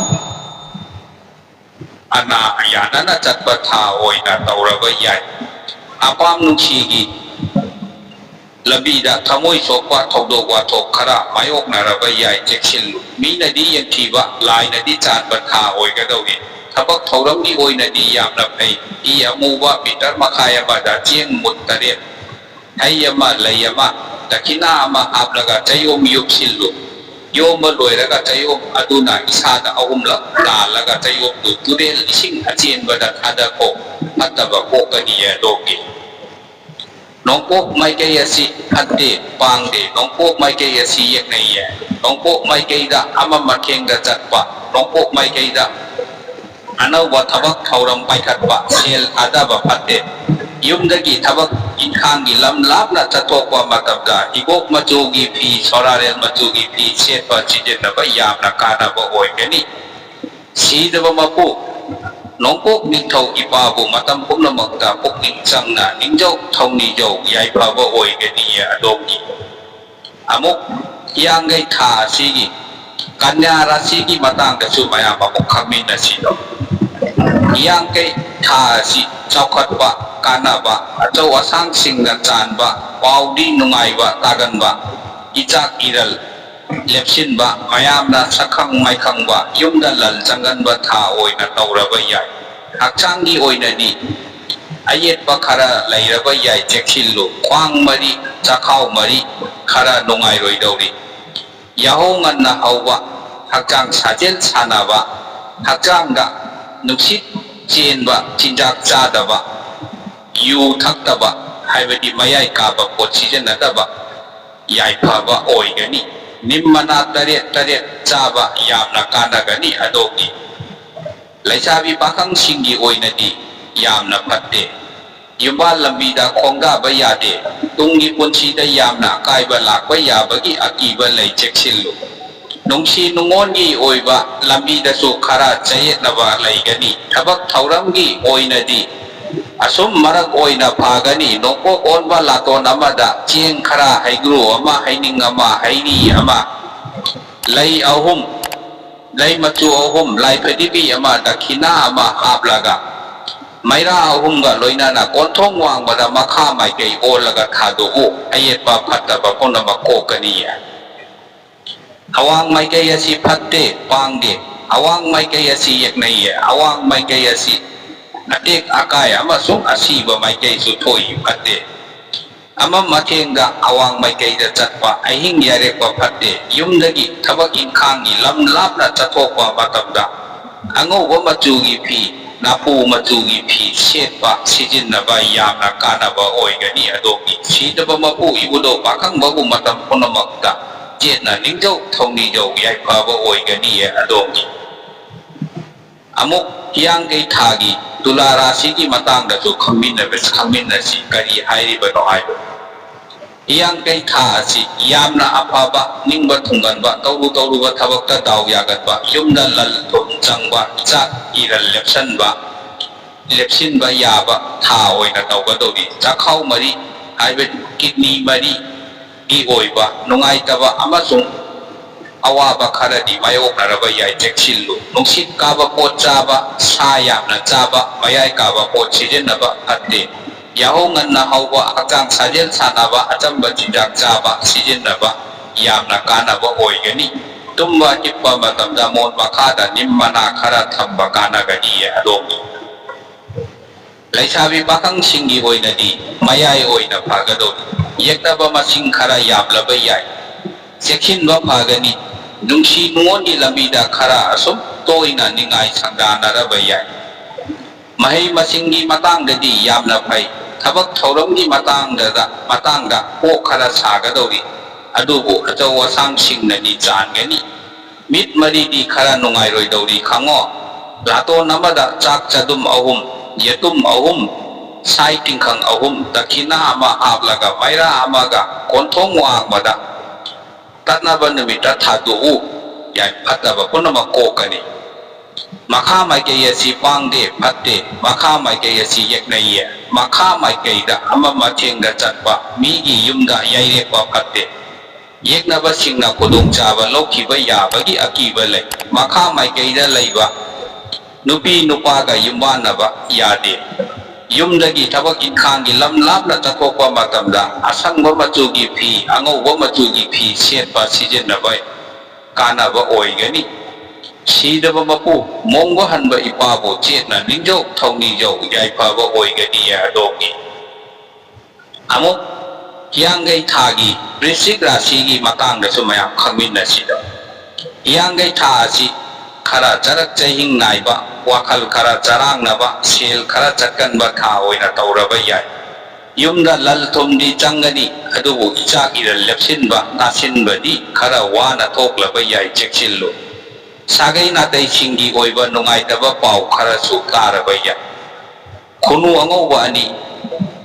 ꯑꯅꯥ ꯌꯥꯅꯅ ꯆꯠꯄ ꯊꯥ ꯑꯣꯏꯅ ꯇꯧꯔꯕ ꯌꯥꯏ꯫ ꯑꯄꯥꯝ ꯅꯨꯡꯁꯤꯒꯤ ꯂꯝꯕꯤꯗ ꯊꯃꯣꯏ ꯁꯣꯛꯄ ꯊꯧꯗꯣꯛ ꯋꯥꯊꯣꯛ ꯈꯔ ꯃꯥꯌꯣꯛꯅꯔꯕ ꯌꯥꯏ, ꯆꯦꯛꯁꯤꯜꯂꯨ꯫ ꯃꯤꯅꯗꯤ ꯌꯦꯡꯊꯤꯕ, ꯂꯥꯏꯅꯗꯤ ꯆꯥꯟꯕ ꯊꯥ ꯑꯣꯏꯒꯗꯧꯔꯤ꯫ ꯊꯕꯛ ꯊꯧꯔꯝꯒꯤ ꯑꯣꯏꯅꯗꯤ ꯌꯥꯝꯅ ꯐꯩ꯫ ꯐꯤ ꯑꯃꯨꯕ ꯃꯤꯇꯔ ꯃꯈꯥꯏ ꯑꯃꯗ ꯆꯦꯡ ꯃꯨꯟ ꯇꯔꯦꯠ, ꯍꯩ ꯑꯃ, ꯂꯩ ꯑꯃ, ꯗꯈꯤꯅꯥ ꯑꯃ ꯍꯥꯞꯂꯒ ꯆꯌꯣꯝ ꯌꯨꯞꯁꯤꯜꯂꯨ꯫ ꯌꯣꯝꯕ ꯂꯣꯏꯔꯒ ꯆꯌꯣꯝ ꯑꯗꯨꯅ ꯏꯁꯥꯗ ꯑꯍꯨꯝꯂꯛ ꯂꯥꯜꯂꯒ ꯆꯌꯣꯝꯗꯨ ꯇꯨꯔꯦꯜ ꯏꯁꯤꯡ ꯑꯆꯦꯟꯕꯗ ꯊꯥꯗꯈꯣ꯫ ꯐꯠꯇꯕ ꯀꯣꯛꯀꯅꯤꯌꯦ ꯑꯗꯣꯝꯒꯤ꯫ ꯅꯣꯡꯄꯣꯛ ꯃꯥꯏꯀꯩ ꯑꯁꯤ ꯐꯠꯇꯦ, ꯄꯥꯡꯗꯦ꯫ ꯅꯣꯡꯄꯣꯛ ꯃꯥꯏꯀꯩ ꯑꯁꯤ ꯌꯦꯛꯅꯩꯌꯦ꯫ ꯅꯣꯡꯄꯣꯛ ꯃꯥꯏꯀꯩꯗ ꯑꯃ ꯃꯈꯦꯡꯗ ꯆꯠꯄ, ꯅꯣꯡꯄꯣꯛ ꯃꯥꯏꯀꯩꯗ ꯑꯅꯧꯕ ꯊꯕꯛ ꯊꯧꯔꯝ ꯄꯥꯏꯈꯠꯄ, ꯁꯦꯜ ꯊꯥꯗꯕ ꯐꯠꯇꯦ꯫ ꯌꯨꯝꯗꯒꯤ ꯊꯕꯛ ꯏꯪꯈꯥꯡꯒꯤ ꯂꯝ ꯂꯥꯞꯅ ꯆꯠꯊꯣꯛꯄ ꯃꯇꯝꯗ ꯍꯤꯒꯣꯛ ꯃꯆꯨꯒꯤ ꯐꯤ, ꯁꯣꯔꯥꯔꯦꯜ ꯃꯆꯨꯒꯤ ꯐꯤ ꯁꯦꯠꯄ ꯁꯤꯖꯤꯟꯅꯕ ꯌꯥꯝꯅ ꯀꯥꯟꯅꯕ ꯑꯣꯏꯒꯅꯤ꯫ ꯁꯤꯗꯕ ꯃꯄꯨ ꯅꯣꯡꯄꯣꯛ ꯅꯤꯡꯊꯧ ꯏꯄꯥꯕꯨ ꯃꯇꯝ ꯄꯨꯝꯅꯃꯛꯇ ꯄꯨꯛꯅꯤꯡ ꯆꯪꯅ ꯅꯤꯡꯖꯧ ꯊꯧꯅꯤꯖꯧ, ꯌꯥꯏꯐꯕ ꯑꯣꯏꯒꯅꯤꯌꯦ ꯑꯗꯣꯝꯒꯤ꯫ ꯑꯃꯨꯛ ꯍꯤꯌꯥꯡꯒꯩ ꯊꯥ ꯑꯁꯤꯒꯤ ꯀꯟꯌꯥ ꯔꯥꯁꯤꯒꯤ ꯃꯇꯥꯡꯗꯁꯨ ꯃꯌꯥꯝ ꯑꯃꯨꯛ ꯈꯪꯃꯤꯟꯅꯁꯤꯗꯣ꯫ ꯍꯤꯌꯥꯡꯒꯩ ꯊꯥ ꯑꯁꯤ ꯆꯥꯎꯈꯠꯄ, ꯀꯥꯟꯅꯕ, ꯑꯆꯧ ꯑꯁꯥꯡꯁꯤꯡꯅ ꯆꯥꯟꯕ, ꯄꯥꯎꯗꯤ ꯅꯨꯡꯉꯥꯏꯕ ꯇꯥꯒꯟꯕ, ꯏꯆꯥꯛ ꯏꯔꯜ ꯂꯦꯞꯁꯤꯟꯕ, ꯃꯌꯥꯝꯅ ꯁꯛꯈꯪ ꯃꯥꯏꯈꯪꯕ, ꯌꯨꯝꯗ ꯂꯟ ꯆꯪꯒꯟꯕ ꯊꯥ ꯑꯣꯏꯅ ꯇꯧꯔꯕ ꯌꯥꯏ꯫ ꯍꯛꯆꯥꯡꯒꯤ ꯑꯣꯏꯅꯗꯤ ꯑꯌꯦꯠꯄ ꯈꯔ ꯂꯩꯔꯕ ꯌꯥꯏ, ꯆꯦꯛꯁꯤꯜꯂꯨ꯫ ꯈ꯭ꯋꯥꯡ ꯃꯔꯤ, ꯆꯈꯥꯎ ꯃꯔꯤ ꯈꯔ ꯅꯨꯡꯉꯥꯏꯔꯣꯏꯗꯧꯔꯤ꯫ ꯌꯥꯍꯧ ꯉꯟꯅ ꯍꯧꯕ, ꯍꯛꯆꯥꯡ ꯁꯥꯖꯦꯜ ꯁꯥꯟꯅꯕ, ꯍꯛꯆꯥꯡꯗ ꯅꯨꯡꯁꯤꯠ ꯆꯦꯟꯕ ꯆꯤꯟꯖꯥꯛ ꯆꯥꯗꯕ, ꯌꯨ ꯊꯛꯇꯕ, ꯍꯥꯏꯕꯗꯤ ꯃꯌꯥꯏ ꯀꯥꯕ ꯄꯣꯠ ꯁꯤꯖꯤꯟꯅꯗꯕ, ꯌꯥꯏꯐꯕ ꯑꯣꯏꯒꯅꯤ꯫ ꯅꯤꯝ ꯃꯅꯥ ꯇꯔꯦꯠ ꯇꯔꯦꯠ ꯆꯥꯕ ꯌꯥꯝꯅ ꯀꯥꯟꯅꯒꯅꯤ ꯑꯗꯣꯝꯒꯤ꯫ ꯂꯩꯁꯥꯕꯤ ꯄꯥꯈꯪꯁꯤꯡꯒꯤ ꯑꯣꯏꯅꯗꯤ ꯌꯥꯝꯅ ꯐꯠꯇꯦ꯫ ꯌꯨꯝꯕꯥꯜ ꯂꯝꯕꯤꯗ ꯈꯣꯡꯗꯥꯕ ꯌꯥꯗꯦ꯫ ꯇꯨꯡꯒꯤ ꯄꯨꯟꯁꯤꯗ ꯌꯥꯝꯅ ꯑꯀꯥꯏꯕ ꯂꯥꯛꯄ ꯌꯥꯕꯒꯤ ꯑꯀꯤꯕ ꯂꯩ, ꯆꯦꯛꯁꯤꯜꯂꯨ꯫ ꯅꯨꯡꯁꯤ ꯅꯨꯡꯉꯣꯟꯒꯤ ꯑꯣꯏꯕ ꯂꯝꯕꯤꯗꯁꯨ ꯈꯔ ꯆꯌꯦꯠꯅꯕ ꯂꯩꯒꯅꯤ꯫ ꯊꯕꯛ ꯊꯧꯔꯝꯒꯤ ꯑꯣꯏꯅꯗꯤ ꯑꯁꯨꯝ ꯃꯔꯛ ꯑꯣꯏꯅ ꯐꯒꯅꯤ꯫ ꯅꯣꯡꯄꯣꯛ ꯑꯣꯟꯕ ꯂꯥꯇꯣꯟ ꯑꯃꯗ ꯆꯦꯡ ꯈꯔ, ꯍꯩꯒ꯭ꯔꯨ ꯑꯃ, ꯍꯩꯅꯤꯡ ꯑꯃ, ꯍꯩꯔꯤ ꯑꯃ, ꯂꯩ ꯑꯍꯨꯝ, ꯂꯩ ꯃꯆꯨ ꯑꯍꯨꯝ, ꯂꯥꯏ ꯐꯗꯤꯕꯤ ꯑꯃ, ꯗꯈꯤꯅꯥ ꯑꯃ ꯍꯥꯞꯂꯒ, ꯃꯩꯔꯥ ꯑꯍꯨꯝꯒ ꯂꯣꯏꯅꯅ ꯀꯣꯟꯊꯣꯡ ꯋꯥꯡꯃꯗ ꯃꯈꯥ ꯃꯥꯏꯀꯩ ꯑꯣꯜꯂꯒ ꯊꯥꯗꯣꯛꯎ꯫ ꯑꯌꯦꯠꯄ ꯐꯠꯇꯕ ꯄꯨꯝꯅꯃꯛ ꯀꯣꯛꯀꯅꯤ꯫ ꯑꯋꯥꯡ ꯃꯥꯏꯀꯩ ꯑꯁꯤ ꯐꯠꯇꯦ, ꯄꯥꯡꯗꯦ꯫ ꯑꯋꯥꯡ ꯃꯥꯏꯀꯩ ꯑꯁꯤ ꯌꯦꯛꯅꯩꯌꯦ꯫ ꯑꯋꯥꯡ ꯃꯥꯏꯀꯩ ꯑꯁꯤ ꯑꯇꯦꯛ ꯑꯀꯥꯏ ꯑꯃꯁꯨꯡ ꯑꯁꯤꯕ ꯃꯥꯏꯀꯩꯁꯨ ꯊꯣꯛꯏ, ꯐꯠꯇꯦ꯫ ꯑꯃꯝ ꯑꯊꯦꯡꯗ ꯑꯋꯥꯡ ꯃꯥꯏꯀꯩꯗ ꯆꯠꯄ, ꯑꯍꯤꯡ ꯌꯥꯏꯔꯦꯛꯄ ꯐꯠꯇꯦ꯫ ꯌꯨꯝꯗꯒꯤ ꯊꯕꯛ ꯏꯪꯈꯥꯡꯒꯤ ꯂꯝ ꯂꯥꯞꯅ ꯆꯠꯊꯣꯛꯄ ꯃꯇꯝꯗ ꯑꯉꯧꯕ ꯃꯆꯨꯒꯤ ꯐꯤ, ꯅꯥꯄꯨ ꯃꯆꯨꯒꯤ ꯐꯤ ꯁꯦꯠꯄ, ꯁꯤꯖꯤꯟꯅꯕ ꯌꯥꯝꯅ ꯀꯥꯟꯅꯕ ꯑꯣꯏꯒꯅꯤ꯫ ꯑꯗꯣꯝꯒꯤ ꯁꯤꯗꯕ ꯃꯄꯨ ꯏꯕꯨꯙꯧ ꯄꯥꯈꯪꯕꯕꯨ ꯃꯇꯝ ꯄꯨꯝꯅꯃꯛꯇ ꯆꯦꯠꯅ ꯅꯤꯡꯖꯧ ꯊꯧꯅꯤꯖꯧ, ꯌꯥꯏꯐꯕ ꯑꯣꯏꯒꯅꯤꯌꯦ ꯑꯗꯣꯝꯒꯤ꯫ ꯑꯃꯨꯛ ꯍꯤꯌꯥꯡꯒꯩ ꯊꯥꯒꯤ ꯇꯨꯂꯥ ꯔꯥꯁꯤꯒꯤ ꯃꯇꯥꯡꯗꯁꯨ ꯈꯪꯃꯤꯟꯅꯕ-, ꯈꯪꯃꯤꯟꯅꯁꯤ꯫ ꯀꯔꯤ ꯍꯥꯏꯔꯤꯕꯅꯣ ꯍꯥꯏꯕ? ꯍꯤꯌꯥꯡꯒꯩ ꯊꯥ ꯑꯁꯤ ꯌꯥꯝꯅ ꯑꯐꯕ, ꯅꯤꯡꯕ ꯊꯨꯡꯒꯟꯕ, ꯇꯧꯔꯨ ꯇꯧꯔꯨꯕ ꯊꯕꯛꯇ ꯗꯥꯎ ꯌꯥꯒꯟꯕ, ꯌꯨꯝꯗ ꯂꯟ ꯊꯨꯝ ꯆꯪꯕ, ꯏꯆꯥ ꯏꯔꯜ ꯂꯦꯞꯁꯟꯕ, ꯂꯦꯞꯁꯤꯟꯕ ꯌꯥꯕ ꯊꯥ ꯑꯣꯏꯅ ꯇꯧꯒꯗꯧꯔꯤ꯫ ꯆꯥꯛꯈꯥꯎ ꯃꯔꯤ, ꯍꯥꯏꯕꯗꯤ ꯀꯤꯗꯅꯤ ꯃꯔꯤ, ꯒꯤ ꯑꯣꯏꯕ ꯅꯨꯡꯉꯥꯏꯇꯕ ꯑꯃꯁꯨꯡ ꯑꯋꯥꯕ ꯈꯔꯗꯤ ꯃꯥꯌꯣꯛꯅꯔꯕ ꯌꯥꯏ, ꯆꯦꯛꯁꯤꯜꯂꯨ꯫ ꯅꯨꯡꯁꯤꯠ ꯀꯥꯕ ꯄꯣꯠ ꯆꯥꯕ, ꯁꯥ ꯌꯥꯝꯅ ꯆꯥꯕ, ꯃꯌꯥꯏ ꯀꯥꯕ ꯄꯣꯠ ꯁꯤꯖꯤꯟꯅꯕ ꯐꯠꯇꯦ꯫ ꯌꯥꯍꯧ ꯉꯟꯅ ꯍꯧꯕ, ꯍꯛꯆꯥꯡ ꯁꯥꯖꯦꯜ ꯁꯥꯟꯅꯕ, ꯑꯆꯝꯕ ꯆꯤꯟꯖꯥꯛ ꯆꯥꯕ, ꯁꯤꯖꯤꯟꯅꯕ ꯌꯥꯝꯅ ꯀꯥꯟꯅꯕ ꯑꯣꯏꯒꯅꯤ꯫ ꯇꯨꯝꯕ ꯍꯤꯞꯄ ꯃꯇꯝꯗ ꯃꯣꯟ ꯃꯈꯥꯗ ꯅꯤꯝ ꯃꯅꯥ ꯈꯔ ꯊꯝꯕ ꯀꯥꯟꯅꯒꯅꯤꯌꯦ ꯑꯗꯣꯝꯒꯤ꯫ ꯂꯩꯁꯥꯕꯤ ꯄꯥꯈꯪꯁꯤꯡꯒꯤ ꯑꯣꯏꯅꯗꯤ ꯃꯌꯥꯏ ꯑꯣꯏꯅ ꯐꯒꯗꯧꯔꯤ꯫ ꯌꯦꯛꯅꯕ ꯃꯁꯤꯡ ꯈꯔ ꯌꯥꯝꯂꯕ ꯌꯥꯏ꯫ ꯆꯦꯛꯁꯤꯟꯕ ꯐꯒꯅꯤ꯫ ꯅꯨꯡꯁꯤ ꯅꯨꯡꯉꯣꯟꯒꯤ ꯂꯝꯕꯤꯗ ꯈꯔ ꯑꯁꯨꯝ ꯇꯣꯏꯅ ꯅꯤꯡꯉꯥꯏ ꯁꯪꯗꯥꯅꯔꯕ ꯌꯥꯏ꯫ ꯃꯍꯩ ꯃꯁꯤꯡꯒꯤ ꯃꯇꯥꯡꯗꯗꯤ ꯌꯥꯝꯅ ꯐꯩ꯫ ꯊꯕꯛ ꯊꯧꯔꯝꯒꯤ ꯃꯇꯥꯡꯗꯗ-, ꯃꯇꯥꯡꯗ ꯀꯣꯛ ꯈꯔ ꯁꯥꯒꯗꯧꯔꯤ꯫ ꯑꯗꯨꯕꯨ ꯑꯆꯧ ꯑꯁꯥꯡꯁꯤꯡꯅꯗꯤ ꯆꯥꯟꯒꯅꯤ꯫ ꯃꯤꯠ ꯃꯔꯤꯗꯤ ꯈꯔ ꯅꯨꯡꯉꯥꯏꯔꯣꯏꯗꯧꯔꯤ ꯈꯪꯉꯣ꯫ ꯂꯥꯇꯣꯟ ꯑꯃꯗ ꯆꯥꯛ ꯆꯗꯨꯝ ꯑꯍꯨꯝ, ꯌꯦꯇꯨꯝ ꯑꯍꯨꯝ, ꯁꯥꯏ ꯇꯤꯡꯈꯪ ꯑꯍꯨꯝ, ꯗꯈꯤꯅꯥ ꯑꯃ ꯍꯥꯞꯂꯒ ꯃꯩꯔꯥ ꯑꯃꯒ ꯀꯣꯟꯊꯣꯡ ꯋꯥꯡꯃꯗ ꯇꯠꯅꯕ ꯅꯨꯃꯤꯠꯇ ꯊꯥꯗꯣꯛꯎ꯫ ꯌꯥꯏ, ꯐꯠꯇꯕ ꯄꯨꯝꯅꯃꯛ ꯀꯣꯛꯀꯅꯤ꯫ ꯃꯈꯥ ꯃꯥꯏꯀꯩ ꯑꯁꯤ ꯄꯥꯡꯗꯦ, ꯐꯠꯇꯦ, ꯃꯈꯥ ꯃꯥꯏꯀꯩ ꯑꯁꯤ ꯌꯦꯛꯅꯩꯌꯦ꯫ ꯃꯈꯥ ꯃꯥꯏꯀꯩꯗ ꯑꯃꯝ ꯑꯊꯦꯡꯗ ꯆꯠꯄ, ꯃꯤꯒꯤ ꯌꯨꯝꯗ ꯌꯩꯔꯦꯛꯄ ꯐꯠꯇꯦ꯫ ꯌꯦꯛꯅꯕꯁꯤꯡꯅ ꯈꯨꯗꯣꯡꯆꯥꯕ ꯂꯧꯈꯤꯕ ꯌꯥꯕꯒꯤ ꯑꯀꯤꯕ ꯂꯩ꯫ ꯃꯈꯥ ꯃꯥꯏꯀꯩꯗ ꯂꯩꯕ ꯅꯨꯄꯤ ꯅꯨꯄꯥꯒ ꯌꯨꯝꯕꯥꯟꯅꯕ ꯌꯥꯗꯦ꯫ ꯌꯨꯝꯗꯒꯤ ꯊꯕꯛ ꯏꯪꯈꯥꯡꯒꯤ ꯂꯝ ꯂꯥꯞꯅ ꯆꯠꯊꯣꯛꯄ ꯃꯇꯝꯗ ꯑꯁꯪꯕ ꯃꯆꯨꯒꯤ ꯐꯤ, ꯑꯉꯧꯕ ꯃꯆꯨꯒꯤ ꯐꯤ ꯁꯦꯠꯄ ꯁꯤꯖꯤꯟꯅꯕ ꯀꯥꯟꯅꯕ ꯑꯣꯏꯒꯅꯤ꯫ ꯁꯤꯗꯕ ꯃꯄꯨ, ꯃꯣꯡꯕ ꯍꯟꯕ ꯏꯄꯥꯕꯨ ꯆꯦꯠꯅ ꯅꯤꯡꯖꯧ, ꯊꯧꯅꯤꯖꯧ, ꯌꯥꯏꯐꯕ ꯑꯣꯏꯒꯅꯤ ꯑꯗꯣꯝꯒꯤ꯫ ꯑꯃꯨꯛ ꯍꯤꯌꯥꯡꯒꯩ ꯊꯥꯒꯤ ꯕ꯭ꯔꯤꯁꯤꯛ ꯔꯥꯁꯤꯒꯤ ꯃꯇꯥꯡꯗꯁꯨ ꯃꯌꯥꯝ ꯈꯪꯃꯤꯟꯅꯁꯤꯗ꯫ ꯍꯤꯌꯥꯡꯒꯩ ꯊꯥ ꯑꯁꯤ ꯈꯔ ꯆꯔꯛ ꯆꯍꯤꯡ ꯅꯥꯏꯕ, ꯋꯥꯈꯜ ꯈꯔ ꯆꯔꯥꯡꯅꯕ, ꯁꯦꯜ ꯈꯔ ꯆꯠꯀꯟꯕ ꯊꯥ ꯑꯣꯏꯅ ꯇꯧꯔꯕ ꯌꯥꯏ꯫ ꯌꯨꯝꯗ ꯂꯟ ꯊꯨꯝꯗꯤ ꯆꯪꯒꯅꯤ, ꯑꯗꯨꯕꯨ ꯏꯆꯥ ꯏꯔꯜ ꯂꯦꯞꯁꯤꯟꯕ, ꯅꯥꯁꯤꯟꯕꯗꯤ ꯈꯔ ꯋꯥꯅ ꯊꯣꯛꯂꯕ ꯌꯥꯏ, ꯆꯦꯛꯁꯤꯜꯂꯨ꯫ ꯁꯥꯒꯩ ꯅꯥꯇꯩꯁꯤꯡꯒꯤ ꯑꯣꯏꯕ ꯅꯨꯡꯉꯥꯏꯇꯕ ꯄꯥꯎ ꯈꯔꯁꯨ ꯇꯥꯔꯕ ꯌꯥꯏ꯫ ꯈꯨꯅꯨ ꯑꯉꯧꯕ ꯑꯅꯤ,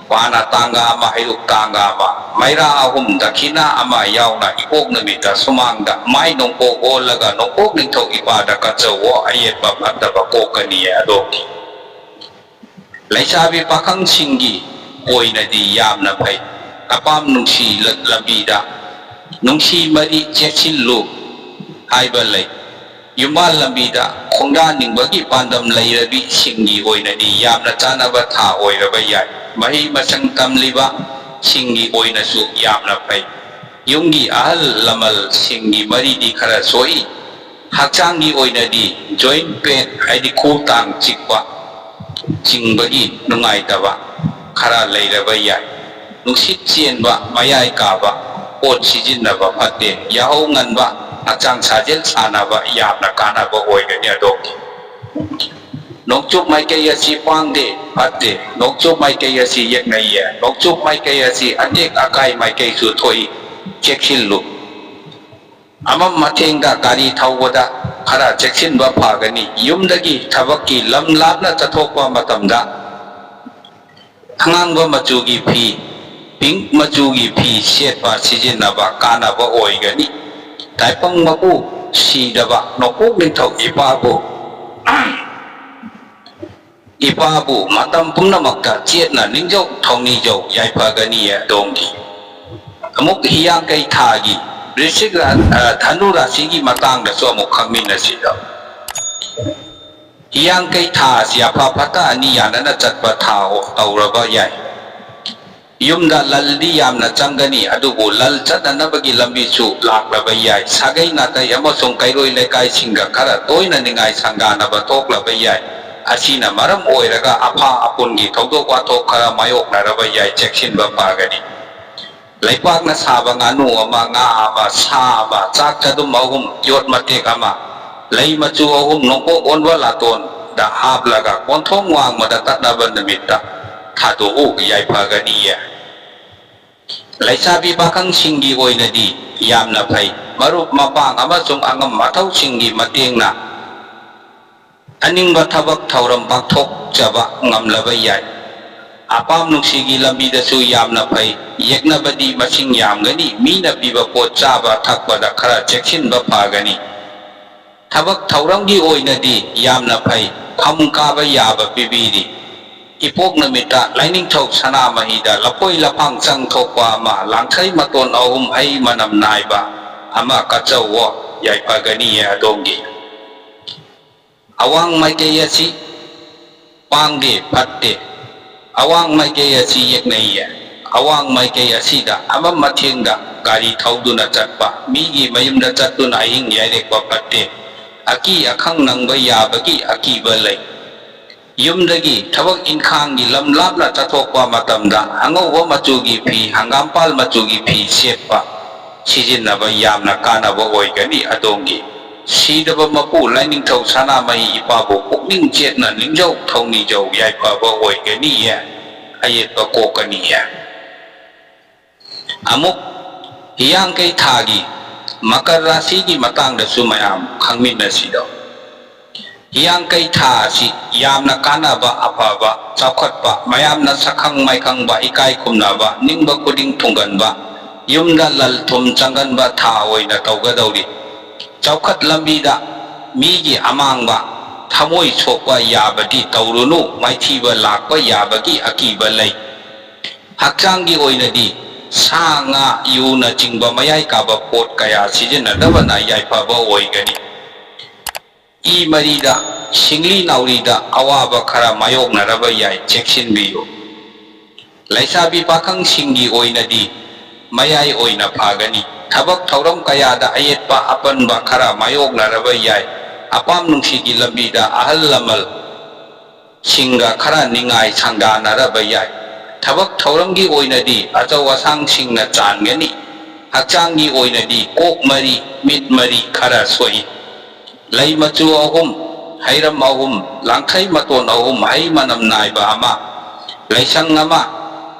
ꯄꯥꯅ ꯇꯥꯡꯒ ꯑꯃ, ꯍꯩꯔꯨꯛ ꯇꯥꯡꯒ ꯑꯃ, ꯃꯩꯔꯥ ꯑꯍꯨꯝ, ꯗꯈꯤꯅꯥ ꯑꯃ ꯌꯥꯎꯅ ꯏꯄꯣꯛ ꯅꯨꯃꯤꯠꯇ ꯁꯨꯃꯥꯡꯗ ꯃꯥꯏ ꯅꯣꯡꯄꯣꯛ ꯑꯣꯜꯂꯒ ꯅꯣꯡꯄꯣꯛ ꯅꯤꯡꯊꯧ ꯏꯄꯥꯗ ꯀꯠꯆꯧꯋꯣ, ꯑꯌꯦꯠꯄ ꯐꯠꯇꯕ ꯀꯣꯛꯀꯅꯤꯌꯦ ꯑꯗꯣꯝꯒꯤ꯫ ꯂꯩꯁꯥꯕꯤ ꯄꯥꯈꯪꯁꯤꯡꯒꯤ ꯑꯣꯏꯅꯗꯤ ꯌꯥꯝꯅ ꯐꯩ꯫ ꯑꯄꯥꯝ ꯅꯨꯡꯁꯤ ꯂ-, ꯂꯝꯕꯤꯗ ꯅꯨꯡꯁꯤ ꯃꯔꯤ ꯆꯦꯠꯁꯤꯜꯂꯨ ꯍꯥꯏꯕ ꯂꯩ꯫ ꯌꯨꯝꯕꯥꯜ ꯂꯝꯕꯤꯗ ꯈꯣꯡꯗꯥꯅꯤꯡꯕꯒꯤ ꯄꯥꯟꯗꯝ ꯂꯩꯔꯕꯤꯁꯤꯡꯒꯤ ꯑꯣꯏꯅꯗꯤ ꯌꯥꯝꯅ ꯆꯥꯅꯕ ꯊꯥ ꯑꯣꯏꯔꯕ ꯌꯥꯏ꯫ ꯃꯍꯩ ꯃꯁꯪ ꯇꯝꯂꯤꯕ ꯁꯤꯡꯒꯤ ꯑꯣꯏꯅꯁꯨ ꯌꯥꯝꯅ ꯐꯩ꯫ ꯌꯨꯝꯒꯤ ꯑꯍꯜ ꯂꯃꯜꯁꯤꯡꯒꯤ ꯃꯔꯤꯗꯤ ꯈꯔ ꯁꯣꯛꯏ꯫ ꯍꯛꯆꯥꯡꯒꯤ ꯑꯣꯏꯅꯗꯤ joint pain, ꯍꯥꯏꯗꯤ ꯈꯨ ꯇꯥꯡ ꯆꯤꯛꯄ, ꯆꯤꯡꯕꯒꯤ ꯅꯨꯡꯉꯥꯏꯇꯕ ꯈꯔ ꯂꯩꯔꯕ ꯌꯥꯏ꯫ ꯅꯨꯡꯁꯤꯠ ꯆꯦꯟꯕ, ꯃꯌꯥꯏ ꯀꯥꯕ ꯄꯣꯠ ꯁꯤꯖꯤꯟꯅꯕ ꯐꯠꯇꯦ꯫ ꯌꯥꯍꯧ ꯉꯟꯕ, ꯍꯛꯆꯥꯡ ꯁꯥꯖꯦꯜ ꯁꯥꯟꯅꯕ ꯌꯥꯝꯅ ꯀꯥꯟꯅꯕ ꯑꯣꯏꯒꯅꯤ ꯑꯗꯣꯝꯒꯤ꯫ ꯅꯣꯡꯆꯨꯞ ꯃꯥꯏꯀꯩ ꯑꯁꯤ ꯄꯥꯡꯗꯦ, ꯐꯠꯇꯦ꯫ ꯅꯣꯡꯆꯨꯞ ꯃꯥꯏꯀꯩ ꯑꯁꯤ ꯌꯦꯛꯅꯩꯌꯦ꯫ ꯅꯣꯡꯆꯨꯞ ꯃꯥꯏꯀꯩ ꯑꯁꯤ ꯑꯇꯦꯛ ꯑꯀꯥꯏ ꯃꯥꯏꯀꯩꯁꯨ ꯊꯣꯛꯏ, ꯆꯦꯛꯁꯤꯜꯂꯨ꯫ ꯑꯃꯝ ꯑꯊꯦꯡꯗ ꯒꯥꯔꯤ ꯊꯧꯕꯗ ꯈꯔ ꯆꯦꯛꯁꯤꯟꯕ ꯐꯒꯅꯤ꯫ ꯌꯨꯝꯗꯒꯤ ꯊꯕꯛꯀꯤ ꯂꯝ ꯂꯥꯞꯅ ꯆꯠꯊꯣꯛꯄ ꯃꯇꯝꯗ ꯑꯉꯥꯡꯕ ꯃꯆꯨꯒꯤ ꯐꯤ, pink ꯃꯆꯨꯒꯤ ꯐꯤ ꯁꯦꯠꯄ ꯁꯤꯖꯤꯟꯅꯕ ꯀꯥꯟꯅꯕ ꯑꯣꯏꯒꯅꯤ꯫ ꯇꯥꯏꯕꯪ ꯃꯄꯨ, ꯁꯤꯗꯕ ꯅꯣꯡꯄꯣꯛ ꯅꯤꯡꯊꯧ ꯏꯄꯥꯕꯨ, ꯏꯄꯥꯕꯨ ꯃꯇꯝ ꯄꯨꯝꯅꯃꯛꯇ ꯆꯦꯠꯅ ꯅꯤꯡꯖꯧ ꯊꯧꯅꯤꯖꯧ ꯌꯥꯏꯐꯒꯅꯤꯌꯦ ꯑꯗꯣꯝꯒꯤ꯫ ꯑꯃꯨꯛ ꯍꯤꯌꯥꯡꯀꯩ ꯊꯥꯒꯤ ꯕ꯭ꯔꯤꯁꯤꯛ ꯔꯥ-, ꯑ, ꯙꯅꯨ ꯔꯥꯁꯤꯒꯤ ꯃꯇꯥꯡꯗꯁꯨ ꯑꯃꯨꯛ ꯈꯪꯃꯤꯟꯅꯁꯤꯗꯣ꯫ ꯍꯤꯌꯥꯡꯀꯩ ꯊꯥ ꯑꯁꯤ ꯑꯐ ꯐꯠꯇ ꯑꯅꯤ ꯌꯥꯅꯅ ꯆꯠꯄ ꯊꯥ ꯇꯧꯔꯕ ꯌꯥꯏ꯫ ꯌꯨꯝꯗ ꯂꯜꯗꯤ ꯌꯥꯝꯅ ꯆꯪꯒꯅꯤ, ꯑꯗꯨꯕꯨ ꯂꯜ ꯆꯠꯅꯅꯕꯒꯤ ꯂꯝꯕꯤꯁꯨ ꯂꯥꯛꯂꯕ ꯌꯥꯏ꯫ ꯁꯥꯒꯩ ꯅꯥꯇꯩ ꯑꯃꯁꯨꯡ ꯀꯩꯔꯣꯏ ꯂꯩꯀꯥꯏꯁꯤꯡꯒ ꯈꯔ ꯇꯣꯏꯅ ꯅꯤꯡꯉꯥꯏ ꯁꯪꯒꯥꯅꯕ ꯊꯣꯛꯂꯕ ꯌꯥꯏ꯫ ꯑꯁꯤꯅ ꯃꯔꯝ ꯑꯣꯏꯔꯒ ꯑꯐꯥ ꯑꯄꯨꯟꯒꯤ ꯊꯧꯗꯣꯛ ꯋꯥꯊꯣꯛ ꯈꯔ ꯃꯥꯌꯣꯛꯅꯔꯕ ꯌꯥꯏ, ꯆꯦꯛꯁꯤꯟꯕ ꯐꯒꯅꯤ꯫ ꯂꯩꯄꯥꯛꯅ ꯁꯥꯕ ꯉꯥꯅꯨ ꯑꯃ, ꯉꯥ ꯑꯃ, ꯁꯥ ꯑꯃ, ꯆꯥꯛ ꯆꯗꯨꯝ ꯑꯍꯨꯝ, ꯌꯣꯠ ꯃꯇꯦꯛ ꯑꯃ, ꯂꯩ ꯃꯆꯨ ꯑꯍꯨꯝ, ꯅꯣꯡꯄꯣꯛ ꯑꯣꯟꯕ ꯂꯥꯇꯣꯟꯗ ꯍꯥꯞꯂꯒ ꯀꯣꯟꯊꯣꯡ ꯋꯥꯡꯃꯗ ꯀꯠꯅꯕ ꯅꯨꯃꯤꯠꯇ ꯊꯥꯗꯣꯛꯎ, ꯌꯥꯏꯐꯒꯅꯤꯌꯦ꯫ ꯂꯩꯁꯥꯕꯤ ꯄꯥꯈꯪꯁꯤꯡꯒꯤ ꯑꯣꯏꯅꯗꯤ ꯌꯥꯝꯅ ꯐꯩ꯫ ꯃꯔꯨꯞ ꯃꯄꯥꯡ ꯑꯃꯁꯨꯡ ꯑꯉꯝ ꯑꯊꯧꯁꯤꯡꯒꯤ ꯃꯇꯦꯡꯅ ꯑꯅꯤꯡꯕ ꯊꯕꯛ ꯊꯧꯔꯝ ꯄꯥꯡꯊꯣꯛꯆꯕ ꯉꯝꯂꯕ ꯌꯥꯏ꯫ ꯑꯄꯥꯝ ꯅꯨꯡꯁꯤꯒꯤ ꯂꯝꯕꯤꯗꯁꯨ ꯌꯥꯝꯅ ꯐꯩ꯫ ꯌꯦꯛꯅꯕꯗꯤ ꯃꯁꯤꯡ ꯌꯥꯝꯒꯅꯤ꯫ ꯃꯤꯅ ꯄꯤꯕ ꯄꯣꯠ ꯆꯥꯕ ꯊꯛꯄꯗ ꯈꯔ ꯆꯦꯛꯁꯤꯟꯕ ꯐꯒꯅꯤ꯫ ꯊꯕꯛ ꯊꯧꯔꯝꯒꯤ ꯑꯣꯏꯅꯗꯤ ꯌꯥꯝꯅ ꯐꯩ꯫ ꯐꯝ ꯀꯥꯕ ꯌꯥꯕ ꯄꯤꯕꯤꯔꯤ꯫ ꯏꯄꯣꯛ ꯅꯨꯃꯤꯠꯇ ꯂꯥꯏꯅꯤꯡꯊꯧ ꯁꯅꯥꯃꯍꯤꯗ ꯂꯐꯣꯏ ꯂꯐꯥꯡ ꯆꯪ ꯊꯣꯛꯄ ꯑꯃ, ꯂꯥꯡꯊ꯭ꯔꯩ ꯃꯇꯣꯟ ꯑꯍꯨꯝ, ꯍꯩ ꯃꯅꯝ ꯅꯥꯏꯕ ꯑꯃ ꯀꯠꯆꯧꯋꯣ, ꯌꯥꯏꯐꯒꯅꯤꯌꯦ ꯑꯗꯣꯝꯒꯤ꯫ ꯑꯋꯥꯡ ꯃꯥꯏꯀꯩ ꯑꯁꯤ ꯄꯥꯡꯗꯦ, ꯐꯠꯇꯦ꯫ ꯑꯋꯥꯡ ꯃꯥꯏꯀꯩ ꯑꯁꯤ ꯌꯦꯛꯅꯩꯌꯦ꯫ ꯑꯋꯥꯡ ꯃꯥꯏꯀꯩ ꯑꯁꯤꯗ ꯑꯃꯝ ꯑꯊꯦꯡꯗ ꯒꯥꯔꯤ ꯊꯧꯗꯨꯅ ꯆꯠꯄ, ꯃꯤꯒꯤ ꯃꯌꯨꯝꯗ ꯆꯠꯇꯨꯅ ꯑꯍꯤꯡ ꯌꯥꯏꯔꯦꯛꯄ ꯐꯠꯇꯦ꯫ ꯑꯀꯤ ꯑꯈꯪ ꯅꯪꯕ ꯌꯥꯕꯒꯤ ꯑꯀꯤꯕ ꯂꯩ꯫ ꯌꯨꯝꯗꯒꯤ ꯊꯕꯛ ꯏꯟꯈꯥꯡꯒꯤ ꯂꯝ ꯂꯥꯞꯅ ꯆꯠꯊꯣꯛꯄ ꯃꯇꯝꯗ ꯑꯉꯧꯕ ꯃꯆꯨꯒꯤ ꯐꯤ, ꯍꯪꯒꯥꯝꯄꯥꯜ ꯃꯆꯨꯒꯤ ꯐꯤ ꯁꯦꯠꯄ, ꯁꯤꯖꯤꯟꯅꯕ ꯌꯥꯝꯅ ꯀꯥꯟꯅꯕ ꯑꯣꯏꯒꯅꯤ ꯑꯗꯣꯝꯒꯤ꯫ ꯁꯤꯗꯕ ꯃꯄꯨ ꯂꯥꯏꯅꯤꯡꯊꯧ ꯁꯅꯥꯃꯍꯤ ꯏꯄꯥꯕꯨ ꯄꯨꯛꯅꯤꯡ ꯆꯦꯠꯅ ꯅꯤꯡꯖꯧ ꯊꯧꯅꯤꯖꯧ, ꯌꯥꯏꯐꯕ ꯑꯣꯏꯒꯅꯤꯌꯦ, ꯑꯌꯦꯠꯄ ꯀꯣꯛꯀꯅꯤꯌꯦ꯫ ꯑꯃꯨꯛ ꯍꯤꯌꯥꯡꯀꯩ ꯊꯥꯒꯤ ꯃꯀꯔ ꯔꯥꯁꯤꯒꯤ ꯃꯇꯥꯡꯗꯁꯨ ꯃꯌꯥꯝ ꯈꯪꯃꯤꯟꯅꯁꯤꯗꯣ꯫ ꯍꯤꯌꯥꯡꯀꯩ ꯊꯥ ꯑꯁꯤ ꯌꯥꯝꯅ ꯀꯥꯟꯅꯕ, ꯑꯐꯕ, ꯆꯥꯎꯈꯠꯄ, ꯃꯌꯥꯝꯅ ꯁꯛꯈꯪ ꯃꯥꯏꯈꯪꯕ, ꯏꯀꯥꯏ ꯈꯨꯝꯅꯕ, ꯅꯤꯡꯕ ꯈꯨꯗꯤꯡ ꯊꯨꯡꯒꯟꯕ, ꯌꯨꯝꯗ ꯂꯜ ꯊꯨꯝ ꯆꯪꯒꯟꯕ ꯊꯥ ꯑꯣꯏꯅ ꯇꯧꯒꯗꯧꯔꯤ꯫ ꯆꯥꯎꯈꯠ ꯂꯝꯕꯤꯗ ꯃꯤꯒꯤ ꯑꯃꯥꯡꯕ, ꯊꯃꯣꯏ ꯁꯣꯛꯄ ꯌꯥꯕꯗꯤ ꯇꯧꯔꯨꯅꯨ, ꯃꯥꯏꯊꯤꯕ ꯂꯥꯛꯄ ꯌꯥꯕꯒꯤ ꯑꯀꯤꯕ ꯂꯩ꯫ ꯍꯛꯆꯥꯡꯒꯤ ꯑꯣꯏꯅꯗꯤ ꯁꯥ, ꯉꯥ, ꯌꯨꯅꯆꯤꯡꯕ ꯃꯌꯥꯏ ꯀꯥꯕ ꯄꯣꯠ ꯀꯌꯥ ꯁꯤꯖꯤꯟꯅꯗꯕꯅ ꯌꯥꯏꯐꯕ ꯑꯣꯏꯒꯅꯤ꯫ ꯏ ꯃꯔꯤꯗ, ꯁꯤꯡꯂꯤ ꯅꯥꯎꯔꯤꯗ ꯑꯋꯥꯕ ꯈꯔ ꯃꯥꯌꯣꯛꯅꯔꯕ ꯌꯥꯏ, ꯆꯦꯛꯁꯤꯟꯕꯤꯌꯨ꯫ ꯂꯩꯁꯥꯕꯤ ꯄꯥꯈꯪꯁꯤꯡꯒꯤ ꯑꯣꯏꯅꯗꯤ ꯃꯌꯥꯏ ꯑꯣꯏꯅ ꯐꯒꯅꯤ꯫ ꯊꯕꯛ ꯊꯧꯔꯝ ꯀꯌꯥꯗ ꯑꯌꯦꯠꯄ ꯑꯄꯟꯕ ꯈꯔ ꯃꯥꯌꯣꯛꯅꯔꯕ ꯌꯥꯏ꯫ ꯑꯄꯥꯝ ꯅꯨꯡꯁꯤꯒꯤ ꯂꯝꯕꯤꯗ ꯑꯍꯜ ꯂꯃꯟ ꯁꯤꯡꯒ ꯈꯔ ꯅꯤꯡꯉꯥꯏ ꯁꯪꯗꯥꯅꯔꯕ ꯌꯥꯏ꯫ ꯊꯕꯛ ꯊꯧꯔꯝꯒꯤ ꯑꯣꯏꯅꯗꯤ ꯑꯆꯧ ꯑꯁꯥꯡꯁꯤꯡꯅ ꯆꯥꯟꯒꯅꯤ꯫ ꯍꯛꯆꯥꯡꯒꯤ ꯑꯣꯏꯅꯗꯤ ꯀꯣꯛ ꯃꯔꯤ, ꯃꯤꯠ ꯃꯔꯤ ꯈꯔ ꯁꯣꯛꯏ꯫ ꯂꯩ ꯃꯆꯨ ꯑꯍꯨꯝ, ꯍꯩꯔꯝ ꯑꯍꯨꯝ, ꯂꯥꯡꯈꯩ ꯃꯇꯣꯟ ꯑꯍꯨꯝ, ꯍꯩ ꯃꯅꯝ ꯅꯥꯏꯕ ꯑꯃ, ꯂꯩꯁꯪ ꯑꯃ,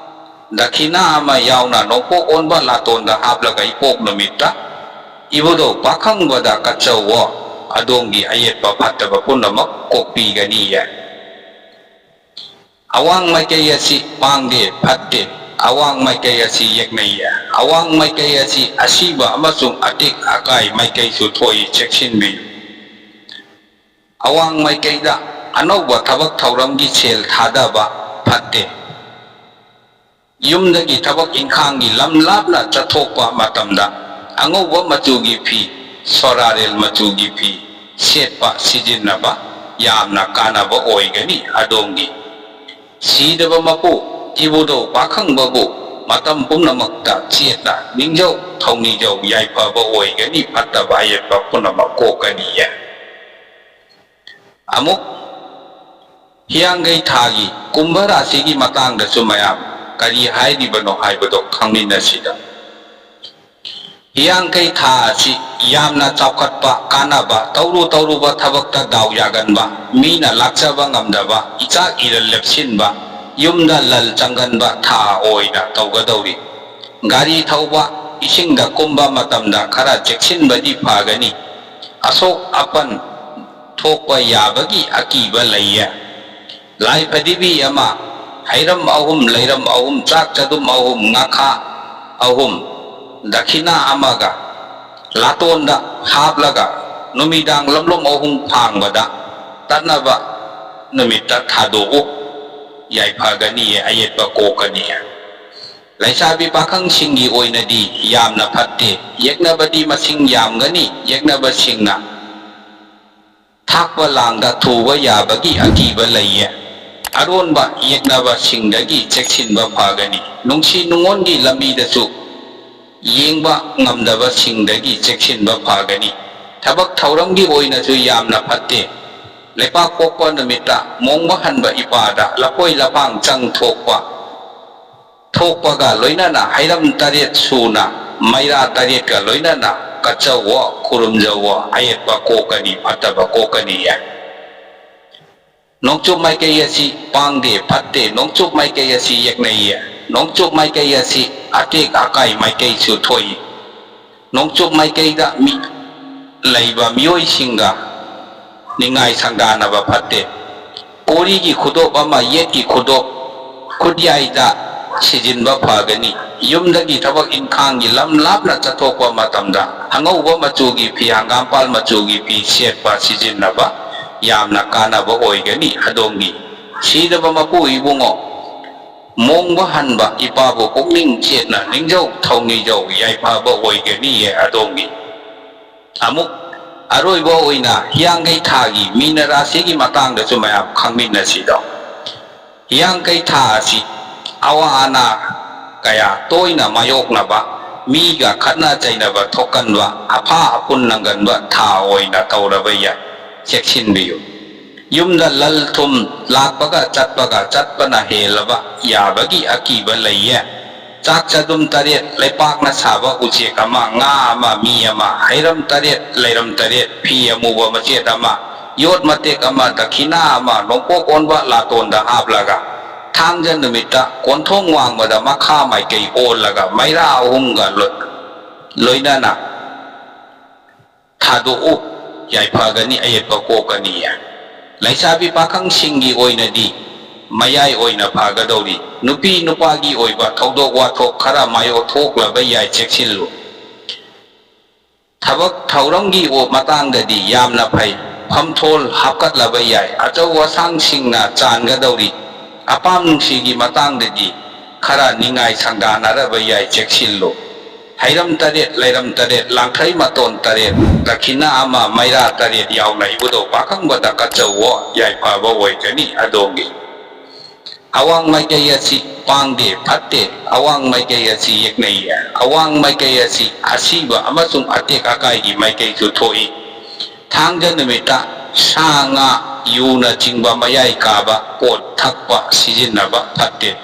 ꯗꯈꯤꯅꯥ ꯑꯃ ꯌꯥꯎꯅ ꯅꯣꯡꯄꯣꯛ ꯑꯣꯟꯕ ꯂꯥꯇꯣꯟꯗ ꯍꯥꯞꯂꯒ ꯏꯄꯣꯛ ꯅꯨꯃꯤꯠꯇ ꯏꯕꯨꯙꯧ ꯄꯥꯈꯪꯕꯗ ꯀꯠꯆꯧꯋꯣ꯫ ꯑꯗꯣꯝꯒꯤ ꯑꯌꯦꯠꯄ ꯐꯠꯇꯕ ꯄꯨꯝꯅꯃꯛ ꯀꯣꯛꯄꯤꯒꯅꯤꯌꯦ꯫ ꯑꯋꯥꯡ ꯃꯥꯏꯀꯩ ꯑꯁꯤ ꯄꯥꯡꯗꯦ, ꯐꯠꯇꯦ꯫ ꯑꯋꯥꯡ ꯃꯥꯏꯀꯩ ꯑꯁꯤ ꯌꯦꯛꯅꯩꯌꯦ꯫ ꯑꯋꯥꯡ ꯃꯥꯏꯀꯩ ꯑꯁꯤ ꯑꯁꯤꯕ ꯑꯃꯁꯨꯡ ꯑꯇꯦꯛ ꯑꯀꯥꯏ ꯃꯥꯏꯀꯩꯁꯨ ꯊꯣꯛꯏ, ꯆꯦꯛꯁꯤꯟꯕꯤꯌꯨ꯫ ꯑꯋꯥꯡ ꯃꯥꯏꯀꯩꯗ ꯑꯅꯧꯕ ꯊꯕꯛ ꯊꯧꯔꯝꯒꯤ ꯁꯦꯜ ꯊꯥꯗꯕ ꯐꯠꯇꯦ꯫ ꯌꯨꯝꯗꯒꯤ ꯊꯕꯛ ꯏꯪꯈꯥꯡꯒꯤ ꯂꯝ ꯂꯥꯞꯅ ꯆꯠꯊꯣꯛꯄ ꯃꯇꯝꯗ ꯑꯉꯧꯕ ꯃꯆꯨꯒꯤ ꯐꯤ, ꯁꯣꯔꯥꯔꯦꯜ ꯃꯆꯨꯒꯤ ꯐꯤ ꯁꯦꯠꯄ ꯁꯤꯖꯤꯟꯅꯕ ꯌꯥꯝꯅ ꯀꯥꯟꯅꯕ ꯑꯣꯏꯒꯅꯤ꯫ ꯑꯗꯣꯝꯒꯤ ꯁꯤꯗꯕ ꯃꯄꯨ ꯏꯕꯨꯙꯧ ꯄꯥꯈꯪꯕꯕꯨ ꯃꯇꯝ ꯄꯨꯝꯅꯃꯛꯇ ꯆꯦꯠꯅ ꯅꯤꯡꯖꯧ ꯊꯧꯅꯤꯖꯧ, ꯌꯥꯏꯐꯕ ꯑꯣꯏꯒꯅꯤ, ꯐꯠꯇꯕ ꯑꯌꯦꯠꯄ ꯄꯨꯝꯅꯃꯛ ꯀꯣꯛꯀꯅꯤꯌꯦ꯫ ꯑꯃꯨꯛ ꯍꯤꯌꯥꯡꯒꯩ ꯊꯥꯒꯤ ꯀꯨꯝꯚ ꯔꯥꯁꯤꯒꯤ ꯃꯇꯥꯡꯗꯁꯨ ꯃꯌꯥꯝ ꯀꯔꯤ ꯍꯥꯏꯔꯤꯕꯅꯣ ꯍꯥꯏꯕꯗꯣ ꯈꯪꯃꯤꯟꯅꯁꯤꯗ꯫ ꯍꯤꯌꯥꯡꯒꯩ ꯊꯥ ꯑꯁꯤ ꯌꯥꯝꯅ ꯆꯥꯎꯈꯠꯄ, ꯀꯥꯟꯅꯕ, ꯇꯧꯔꯨ ꯇꯧꯔꯨꯕ ꯊꯕꯛꯇ ꯗꯥꯎ ꯌꯥꯒꯟꯕ, ꯃꯤꯅ ꯂꯥꯛꯆꯕ ꯉꯝꯗꯕ, ꯏꯆꯥꯛ ꯏꯔꯜ ꯂꯦꯞꯁꯤꯟꯕ, ꯌꯨꯝꯗ ꯂꯜ ꯆꯪꯒꯟꯕ ꯊꯥ ꯑꯣꯏꯅ ꯇꯧꯒꯗꯧꯔꯤ꯫ ꯒꯥꯔꯤ ꯊꯧꯕ, ꯏꯁꯤꯡꯗ ꯀꯨꯝꯕ ꯃꯇꯝꯗ ꯈꯔ ꯆꯦꯛꯁꯤꯟꯕꯗꯤ ꯐꯒꯅꯤ꯫ ꯑꯁꯣꯛ ꯑꯄꯟ ꯊꯣꯛꯄ ꯌꯥꯕꯒꯤ ꯑꯀꯤꯕ ꯂꯩꯌꯦ꯫ ꯂꯥꯏ ꯐꯗꯤꯕꯤ ꯑꯃ, ꯍꯩꯔꯝ ꯑꯍꯨꯝ, ꯂꯩꯔꯝ ꯑꯍꯨꯝ, ꯆꯥꯛ ꯆꯗꯨꯝ ꯑꯍꯨꯝ, ꯉꯥꯈꯥ ꯑꯍꯨꯝ, ꯗꯈꯤꯅꯥ ꯑꯃꯒ ꯂꯥꯇꯣꯟꯗ ꯍꯥꯞꯂꯒ ꯅꯨꯃꯤꯗꯥꯡ ꯂꯝꯂꯣꯡ ꯑꯍꯨꯝ ꯐꯥꯡꯕꯗ ꯇꯠꯅꯕ ꯅꯨꯃꯤꯠꯇ ꯊꯥꯗꯣꯛꯎ꯫ ꯌꯥꯏꯐꯒꯅꯤꯌꯦ, ꯑꯌꯦꯠꯄ ꯀꯣꯛꯀꯅꯤꯌꯦ꯫ ꯂꯩꯁꯥꯕꯤ ꯄꯥꯈꯪꯁꯤꯡꯒꯤ ꯑꯣꯏꯅꯗꯤ ꯌꯥꯝꯅ ꯐꯠꯇꯦ꯫ ꯌꯦꯛꯅꯕꯗꯤ ꯃꯁꯤꯡ ꯌꯥꯝꯒꯅꯤ꯫ ꯌꯦꯛꯅꯕꯁꯤꯡꯅ ꯊꯥꯛꯄ ꯂꯥꯡꯗ ꯊꯨꯕ ꯌꯥꯕꯒꯤ ꯑꯀꯤꯕ ꯂꯩꯌꯦ꯫ ꯑꯔꯣꯟꯕ ꯌꯦꯛꯅꯕꯁꯤꯡꯗꯒꯤ ꯆꯦꯛꯁꯤꯟꯕ ꯐꯒꯅꯤ꯫ ꯅꯨꯡꯁꯤ ꯅꯨꯡꯉꯣꯟꯒꯤ ꯂꯝꯕꯤꯗꯁꯨ ꯌꯦꯡꯕ ꯉꯝꯗꯕꯁꯤꯡꯗꯒꯤ ꯆꯦꯛꯁꯤꯟꯕ ꯐꯒꯅꯤ꯫ ꯊꯕꯛ ꯊꯧꯔꯝꯒꯤ ꯑꯣꯏꯅꯁꯨ ꯌꯥꯝꯅ ꯐꯠꯇꯦ꯫ ꯂꯩꯄꯥꯛꯄꯣꯛꯄ ꯅꯨꯃꯤꯠꯇ ꯃꯣꯡꯕ ꯍꯟꯕ ꯏꯄꯥꯗ ꯂꯐꯣꯏ ꯂꯐꯥꯡ ꯆꯪ ꯊꯣꯛꯄ ꯊꯣꯛꯄꯒ ꯂꯣꯏꯅꯅ ꯍꯩꯔꯝ ꯇꯔꯦꯠ ꯁꯨꯅ ꯃꯩꯔꯥ ꯇꯔꯦꯠꯀ ꯂꯣꯏꯅꯅ ꯀꯠꯆꯧꯋꯣ, ꯈꯨꯔꯨꯝꯖꯧꯋꯣ, ꯑꯌꯦꯠꯄ ꯀꯣꯛꯀꯅꯤ, ꯐꯠꯇꯕ ꯀꯣꯛꯀꯅꯤ ꯍꯥꯏ꯫ ꯅꯣꯡꯆꯨꯞ ꯃꯥꯏꯀꯩ ꯑꯁꯤ ꯄꯥꯡꯗꯦ, ꯐꯠꯇꯦ꯫ ꯅꯣꯡꯆꯨꯞ ꯃꯥꯏꯀꯩ ꯑꯁꯤ ꯌꯦꯛꯅꯩꯌꯦ꯫ ꯅꯣꯡꯆꯨꯞ ꯃꯥꯏꯀꯩ ꯑꯁꯤ ꯑꯇꯦꯛ ꯑꯀꯥꯏ ꯃꯥꯏꯀꯩꯁꯨ ꯊꯣꯛꯏ꯫ ꯅꯣꯡꯆꯨꯞ ꯃꯥꯏꯀꯩꯗ ꯃꯤ ꯂꯩꯕ ꯃꯤꯑꯣꯏꯁꯤꯡꯒ ꯅꯤꯡꯉꯥꯏ ꯁꯪꯗꯥꯅꯕ ꯐꯠꯇꯦ꯫ ꯀꯣꯔꯤꯒꯤ ꯈꯨꯗꯣꯞ ꯑꯃ, ꯌꯦꯠꯀꯤ ꯈꯨꯗꯣꯞ, ꯈꯨꯠꯌꯥꯏꯗ ꯁꯤꯖꯤꯟꯕ ꯐꯒꯅꯤ꯫ ꯌꯨꯝꯗꯒꯤ ꯊꯕꯛ ꯏꯪꯈꯥꯡꯒꯤ ꯂꯝ ꯂꯥꯞꯅ ꯆꯠꯊꯣꯛꯄ ꯃꯇꯝꯗ ꯑꯉꯧꯕ ꯃꯆꯨꯒꯤ ꯐꯤ, ꯍꯪꯒꯥꯝꯄꯥꯜ ꯃꯆꯨꯒꯤ ꯐꯤ ꯁꯦꯠꯄ ꯁꯤꯖꯤꯟꯅꯕ ꯌꯥꯝꯅ ꯀꯥꯟꯅꯕ ꯑꯣꯏꯒꯅꯤ꯫ ꯑꯗꯣꯝꯒꯤ ꯁꯤꯗꯕ ꯃꯄꯨ ꯏꯕꯨꯡꯉꯣ ꯃꯣꯡꯕ ꯍꯟꯕ ꯏꯄꯥꯕꯨ ꯄꯨꯛꯅꯤꯡ ꯆꯦꯠꯅ ꯅꯤꯡꯖꯧ ꯊꯧꯅꯤꯖꯧ, ꯌꯥꯏꯐꯕ ꯑꯣꯏꯒꯅꯤꯌꯦ ꯑꯗꯣꯝꯒꯤ꯫ ꯑꯃꯨꯛ ꯑꯔꯣꯏꯕ ꯑꯣꯏꯅ ꯍꯤꯌꯥꯡꯒꯩ ꯊꯥꯒꯤ ꯃꯤꯅ ꯔꯥꯁꯤꯒꯤ ꯃꯇꯥꯡꯗꯁꯨ ꯃꯌꯥꯝ ꯈꯪꯃꯤꯟꯅꯁꯤꯗꯣ꯫ ꯍꯤꯌꯥꯡꯒꯩ ꯊꯥ ꯑꯁꯤ ꯑꯋꯥ ꯑꯅꯥ ꯀꯌꯥ ꯇꯣꯏꯅ ꯃꯥꯌꯣꯛꯅꯕ, ꯃꯤꯒ ꯈꯠꯅ ꯆꯩꯅꯕ ꯊꯣꯛꯀꯟꯕ, ꯑꯐꯥ ꯑꯄꯨꯟ ꯅꯪꯒꯟꯕ ꯊꯥ ꯑꯣꯏꯅ ꯇꯧꯔꯕ ꯌꯥꯏ꯫ ꯆꯦꯛꯁꯤꯟꯕꯤꯌꯨ꯫ ꯌꯨꯝꯗ ꯂꯜ ꯊꯨꯝ ꯂꯥꯛꯄꯒ ꯆꯠꯄꯒ ꯆꯠꯄꯅ ꯍꯦꯜꯂꯕ ꯌꯥꯕꯒꯤ ꯑꯀꯤꯕ ꯂꯩꯌꯦ꯫ ꯆꯥꯛ ꯆꯗꯨꯝ ꯇꯔꯦꯠ, ꯂꯩꯄꯥꯛꯅ ꯁꯥꯕ ꯎꯆꯦꯛ ꯑꯃ, ꯉꯥ ꯑꯃ, ꯃꯤ ꯑꯃ, ꯍꯩꯔꯝ ꯇꯔꯦꯠ, ꯂꯩꯔꯝ ꯇꯔꯦꯠ, ꯐꯤ ꯑꯃꯨꯕ ꯃꯆꯦꯠ ꯑꯃ, ꯌꯣꯠ ꯃꯇꯦꯛ ꯑꯃ, ꯗꯈꯤꯅꯥ ꯑꯃ, ꯅꯣꯡꯄꯣꯛ ꯑꯣꯟꯕ ꯂꯥꯇꯣꯟꯗ ꯍꯥꯞꯂꯒ ꯊꯥꯡꯖ ꯅꯨꯃꯤꯠꯇ ꯀꯣꯟꯊꯣꯡ ꯋꯥꯡꯃꯗ ꯃꯈꯥ ꯃꯥꯏꯀꯩ ꯑꯣꯜꯂꯒ ꯃꯩꯔꯥ ꯑꯍꯨꯝꯒ ꯂꯣꯏ-, ꯂꯣꯏꯅꯅ ꯊꯥꯗꯣꯛꯎ, ꯌꯥꯏꯐꯒꯅꯤ, ꯑꯌꯦꯠꯄ ꯀꯣꯛꯀꯅꯤ꯫ ꯂꯩꯁꯥꯕꯤ ꯄꯥꯈꯪꯁꯤꯡꯒꯤ ꯑꯣꯏꯅꯗꯤ ꯃꯌꯥꯏ ꯑꯣꯏꯅ ꯐꯒꯗꯧꯔꯤ꯫ ꯅꯨꯄꯤ ꯅꯨꯄꯥꯒꯤ ꯑꯣꯏꯕ ꯊꯧꯗꯣꯛ ꯋꯥꯊꯣꯛ ꯈꯔ ꯃꯥꯌꯣꯛ ꯊꯣꯛꯂꯕ ꯌꯥꯏ, ꯆꯦꯛꯁꯤꯜꯂꯨ꯫ ꯊꯕꯛ ꯊꯧꯔꯝꯒꯤ ꯃꯇꯥꯡꯗꯗꯤ ꯌꯥꯝꯅ ꯐꯩ꯫ ꯐꯝꯊꯣꯜ ꯍꯥꯞꯀꯠꯂꯕ ꯌꯥꯏ꯫ ꯑꯆꯧ ꯑꯁꯥꯡꯁꯤꯡꯅ ꯆꯥꯟꯒꯗꯧꯔꯤ꯫ ꯑꯄꯥꯝ ꯅꯨꯡꯁꯤꯒꯤ ꯃꯇꯥꯡꯗꯗꯤ ꯈꯔ ꯅꯤꯡꯉꯥꯏ ꯁꯪꯗꯥꯅꯔꯕ ꯌꯥꯏ, ꯆꯦꯛꯁꯤꯜꯂꯨ꯫ ꯍꯩꯔꯝ ꯇꯔꯦꯠ, ꯂꯩꯔꯝ ꯇꯔꯦꯠ, ꯂꯥꯡꯈ꯭ꯔꯩ ꯃꯇꯣꯟ ꯇꯔꯦꯠ, ꯗꯈꯤꯅꯥ ꯑꯃ, ꯃꯩꯔꯥ ꯇꯔꯦꯠ ꯌꯥꯎꯅ ꯏꯕꯨꯙꯧ ꯄꯥꯈꯪꯕꯗ ꯀꯠꯆꯧꯋꯣ, ꯌꯥꯏꯐꯕ ꯑꯣꯏꯒꯅꯤ ꯑꯗꯣꯝꯒꯤ꯫ ꯑꯋꯥꯡ ꯃꯥꯏꯀꯩ ꯑꯁꯤ ꯄꯥꯡꯗꯦ, ꯐꯠꯇꯦ꯫ ꯑꯋꯥꯡ ꯃꯥꯏꯀꯩ ꯑꯁꯤ ꯌꯦꯛꯅꯩꯌꯦ꯫ ꯑꯋꯥꯡ ꯃꯥꯏꯀꯩ ꯑꯁꯤ ꯑꯁꯤꯕ ꯑꯃꯁꯨꯡ ꯑꯇꯦꯛ ꯑꯀꯥꯏꯒꯤ ꯃꯥꯏꯀꯩꯁꯨ ꯊꯣꯛꯏ꯫ ꯊꯥꯡꯖ ꯅꯨꯃꯤꯠꯇ ꯁꯥ ꯉꯥ, ꯌꯨꯅꯆꯤꯡꯕ ꯃꯌꯥꯏ ꯀꯥꯕ ꯄꯣꯠ ꯊꯛꯄ, ꯁꯤꯖꯤꯟꯅꯕ ꯐꯠꯇꯦ꯫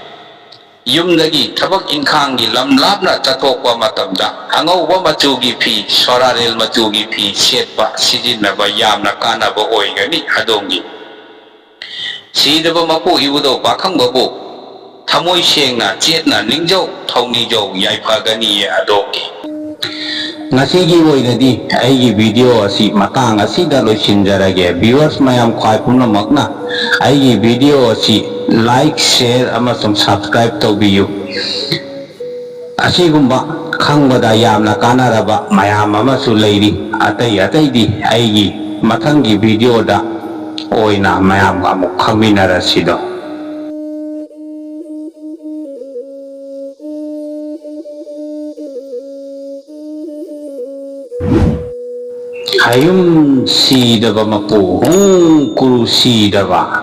ꯌꯨꯝꯗꯒꯤ ꯊꯕꯛ ꯏꯪꯈꯥꯡꯒꯤ ꯂꯝ ꯂꯥꯞꯅ ꯆꯠꯊꯣꯛꯄ ꯃꯇꯝꯗ ꯑꯉꯧꯕ ꯃꯆꯨꯒꯤ ꯐꯤ, ꯁꯣꯔꯥꯔꯦꯜ ꯃꯆꯨꯒꯤ ꯐꯤ ꯁꯦꯠꯄ, ꯁꯤꯖꯤꯟꯅꯕ ꯌꯥꯝꯅ ꯀꯥꯟꯅꯕ ꯑꯣꯏꯒꯅꯤ ꯑꯗꯣꯝꯒꯤ꯫ ꯁꯤꯗꯕ ꯃꯄꯨ ꯏꯕꯨꯙꯧ ꯄꯥꯈꯪꯕꯕꯨ ꯊꯃꯣꯏ ꯁꯦꯡꯅ, ꯆꯦꯠꯅ ꯅꯤꯡꯖꯧ, ꯊꯧꯅꯤꯖꯧ, ꯌꯥꯏꯐꯒꯅꯤꯌꯦ ꯑꯗꯣꯝꯒꯤ꯫ ꯉꯁꯤꯒꯤ ꯑꯣꯏꯅꯗꯤ ꯑꯩꯒꯤ video ꯑꯁꯤ ꯃꯇꯥꯡ ꯑꯁꯤꯗ ꯂꯣꯏꯁꯤꯟꯖꯔꯒꯦ꯫ Viewers ꯃꯌꯥꯝ ꯈ꯭ꯋꯥꯏ ꯄꯨꯝꯅꯃꯛꯅ ꯑꯩꯒꯤ video ꯑꯁꯤ like, share ꯑꯃꯁꯨꯡ subscribe ꯇꯧꯕꯤꯌꯨ꯫ ꯑꯁꯤꯒꯨꯝꯕ ꯈꯪꯕꯗ ꯌꯥꯝꯅ ꯀꯥꯟꯅꯔꯕ ꯃꯌꯥꯝ ꯑꯃꯁꯨ ꯂꯩꯔꯤ꯫ ꯑꯇꯩ ꯑꯇꯩꯗꯤ ꯑꯩꯒꯤ ꯃꯊꯪꯒꯤ videoꯗ ꯑꯣꯏꯅ ꯃꯌꯥꯝꯒ ꯑꯃꯨꯛ ꯈꯪꯃꯤꯟꯅꯔꯁꯤꯗꯣ꯫ ꯍꯌꯨꯝ ꯁꯤꯗꯕ ꯃꯄꯨ, ꯍꯨꯝ ꯀꯨꯔꯨ ꯁꯤꯗꯕ꯫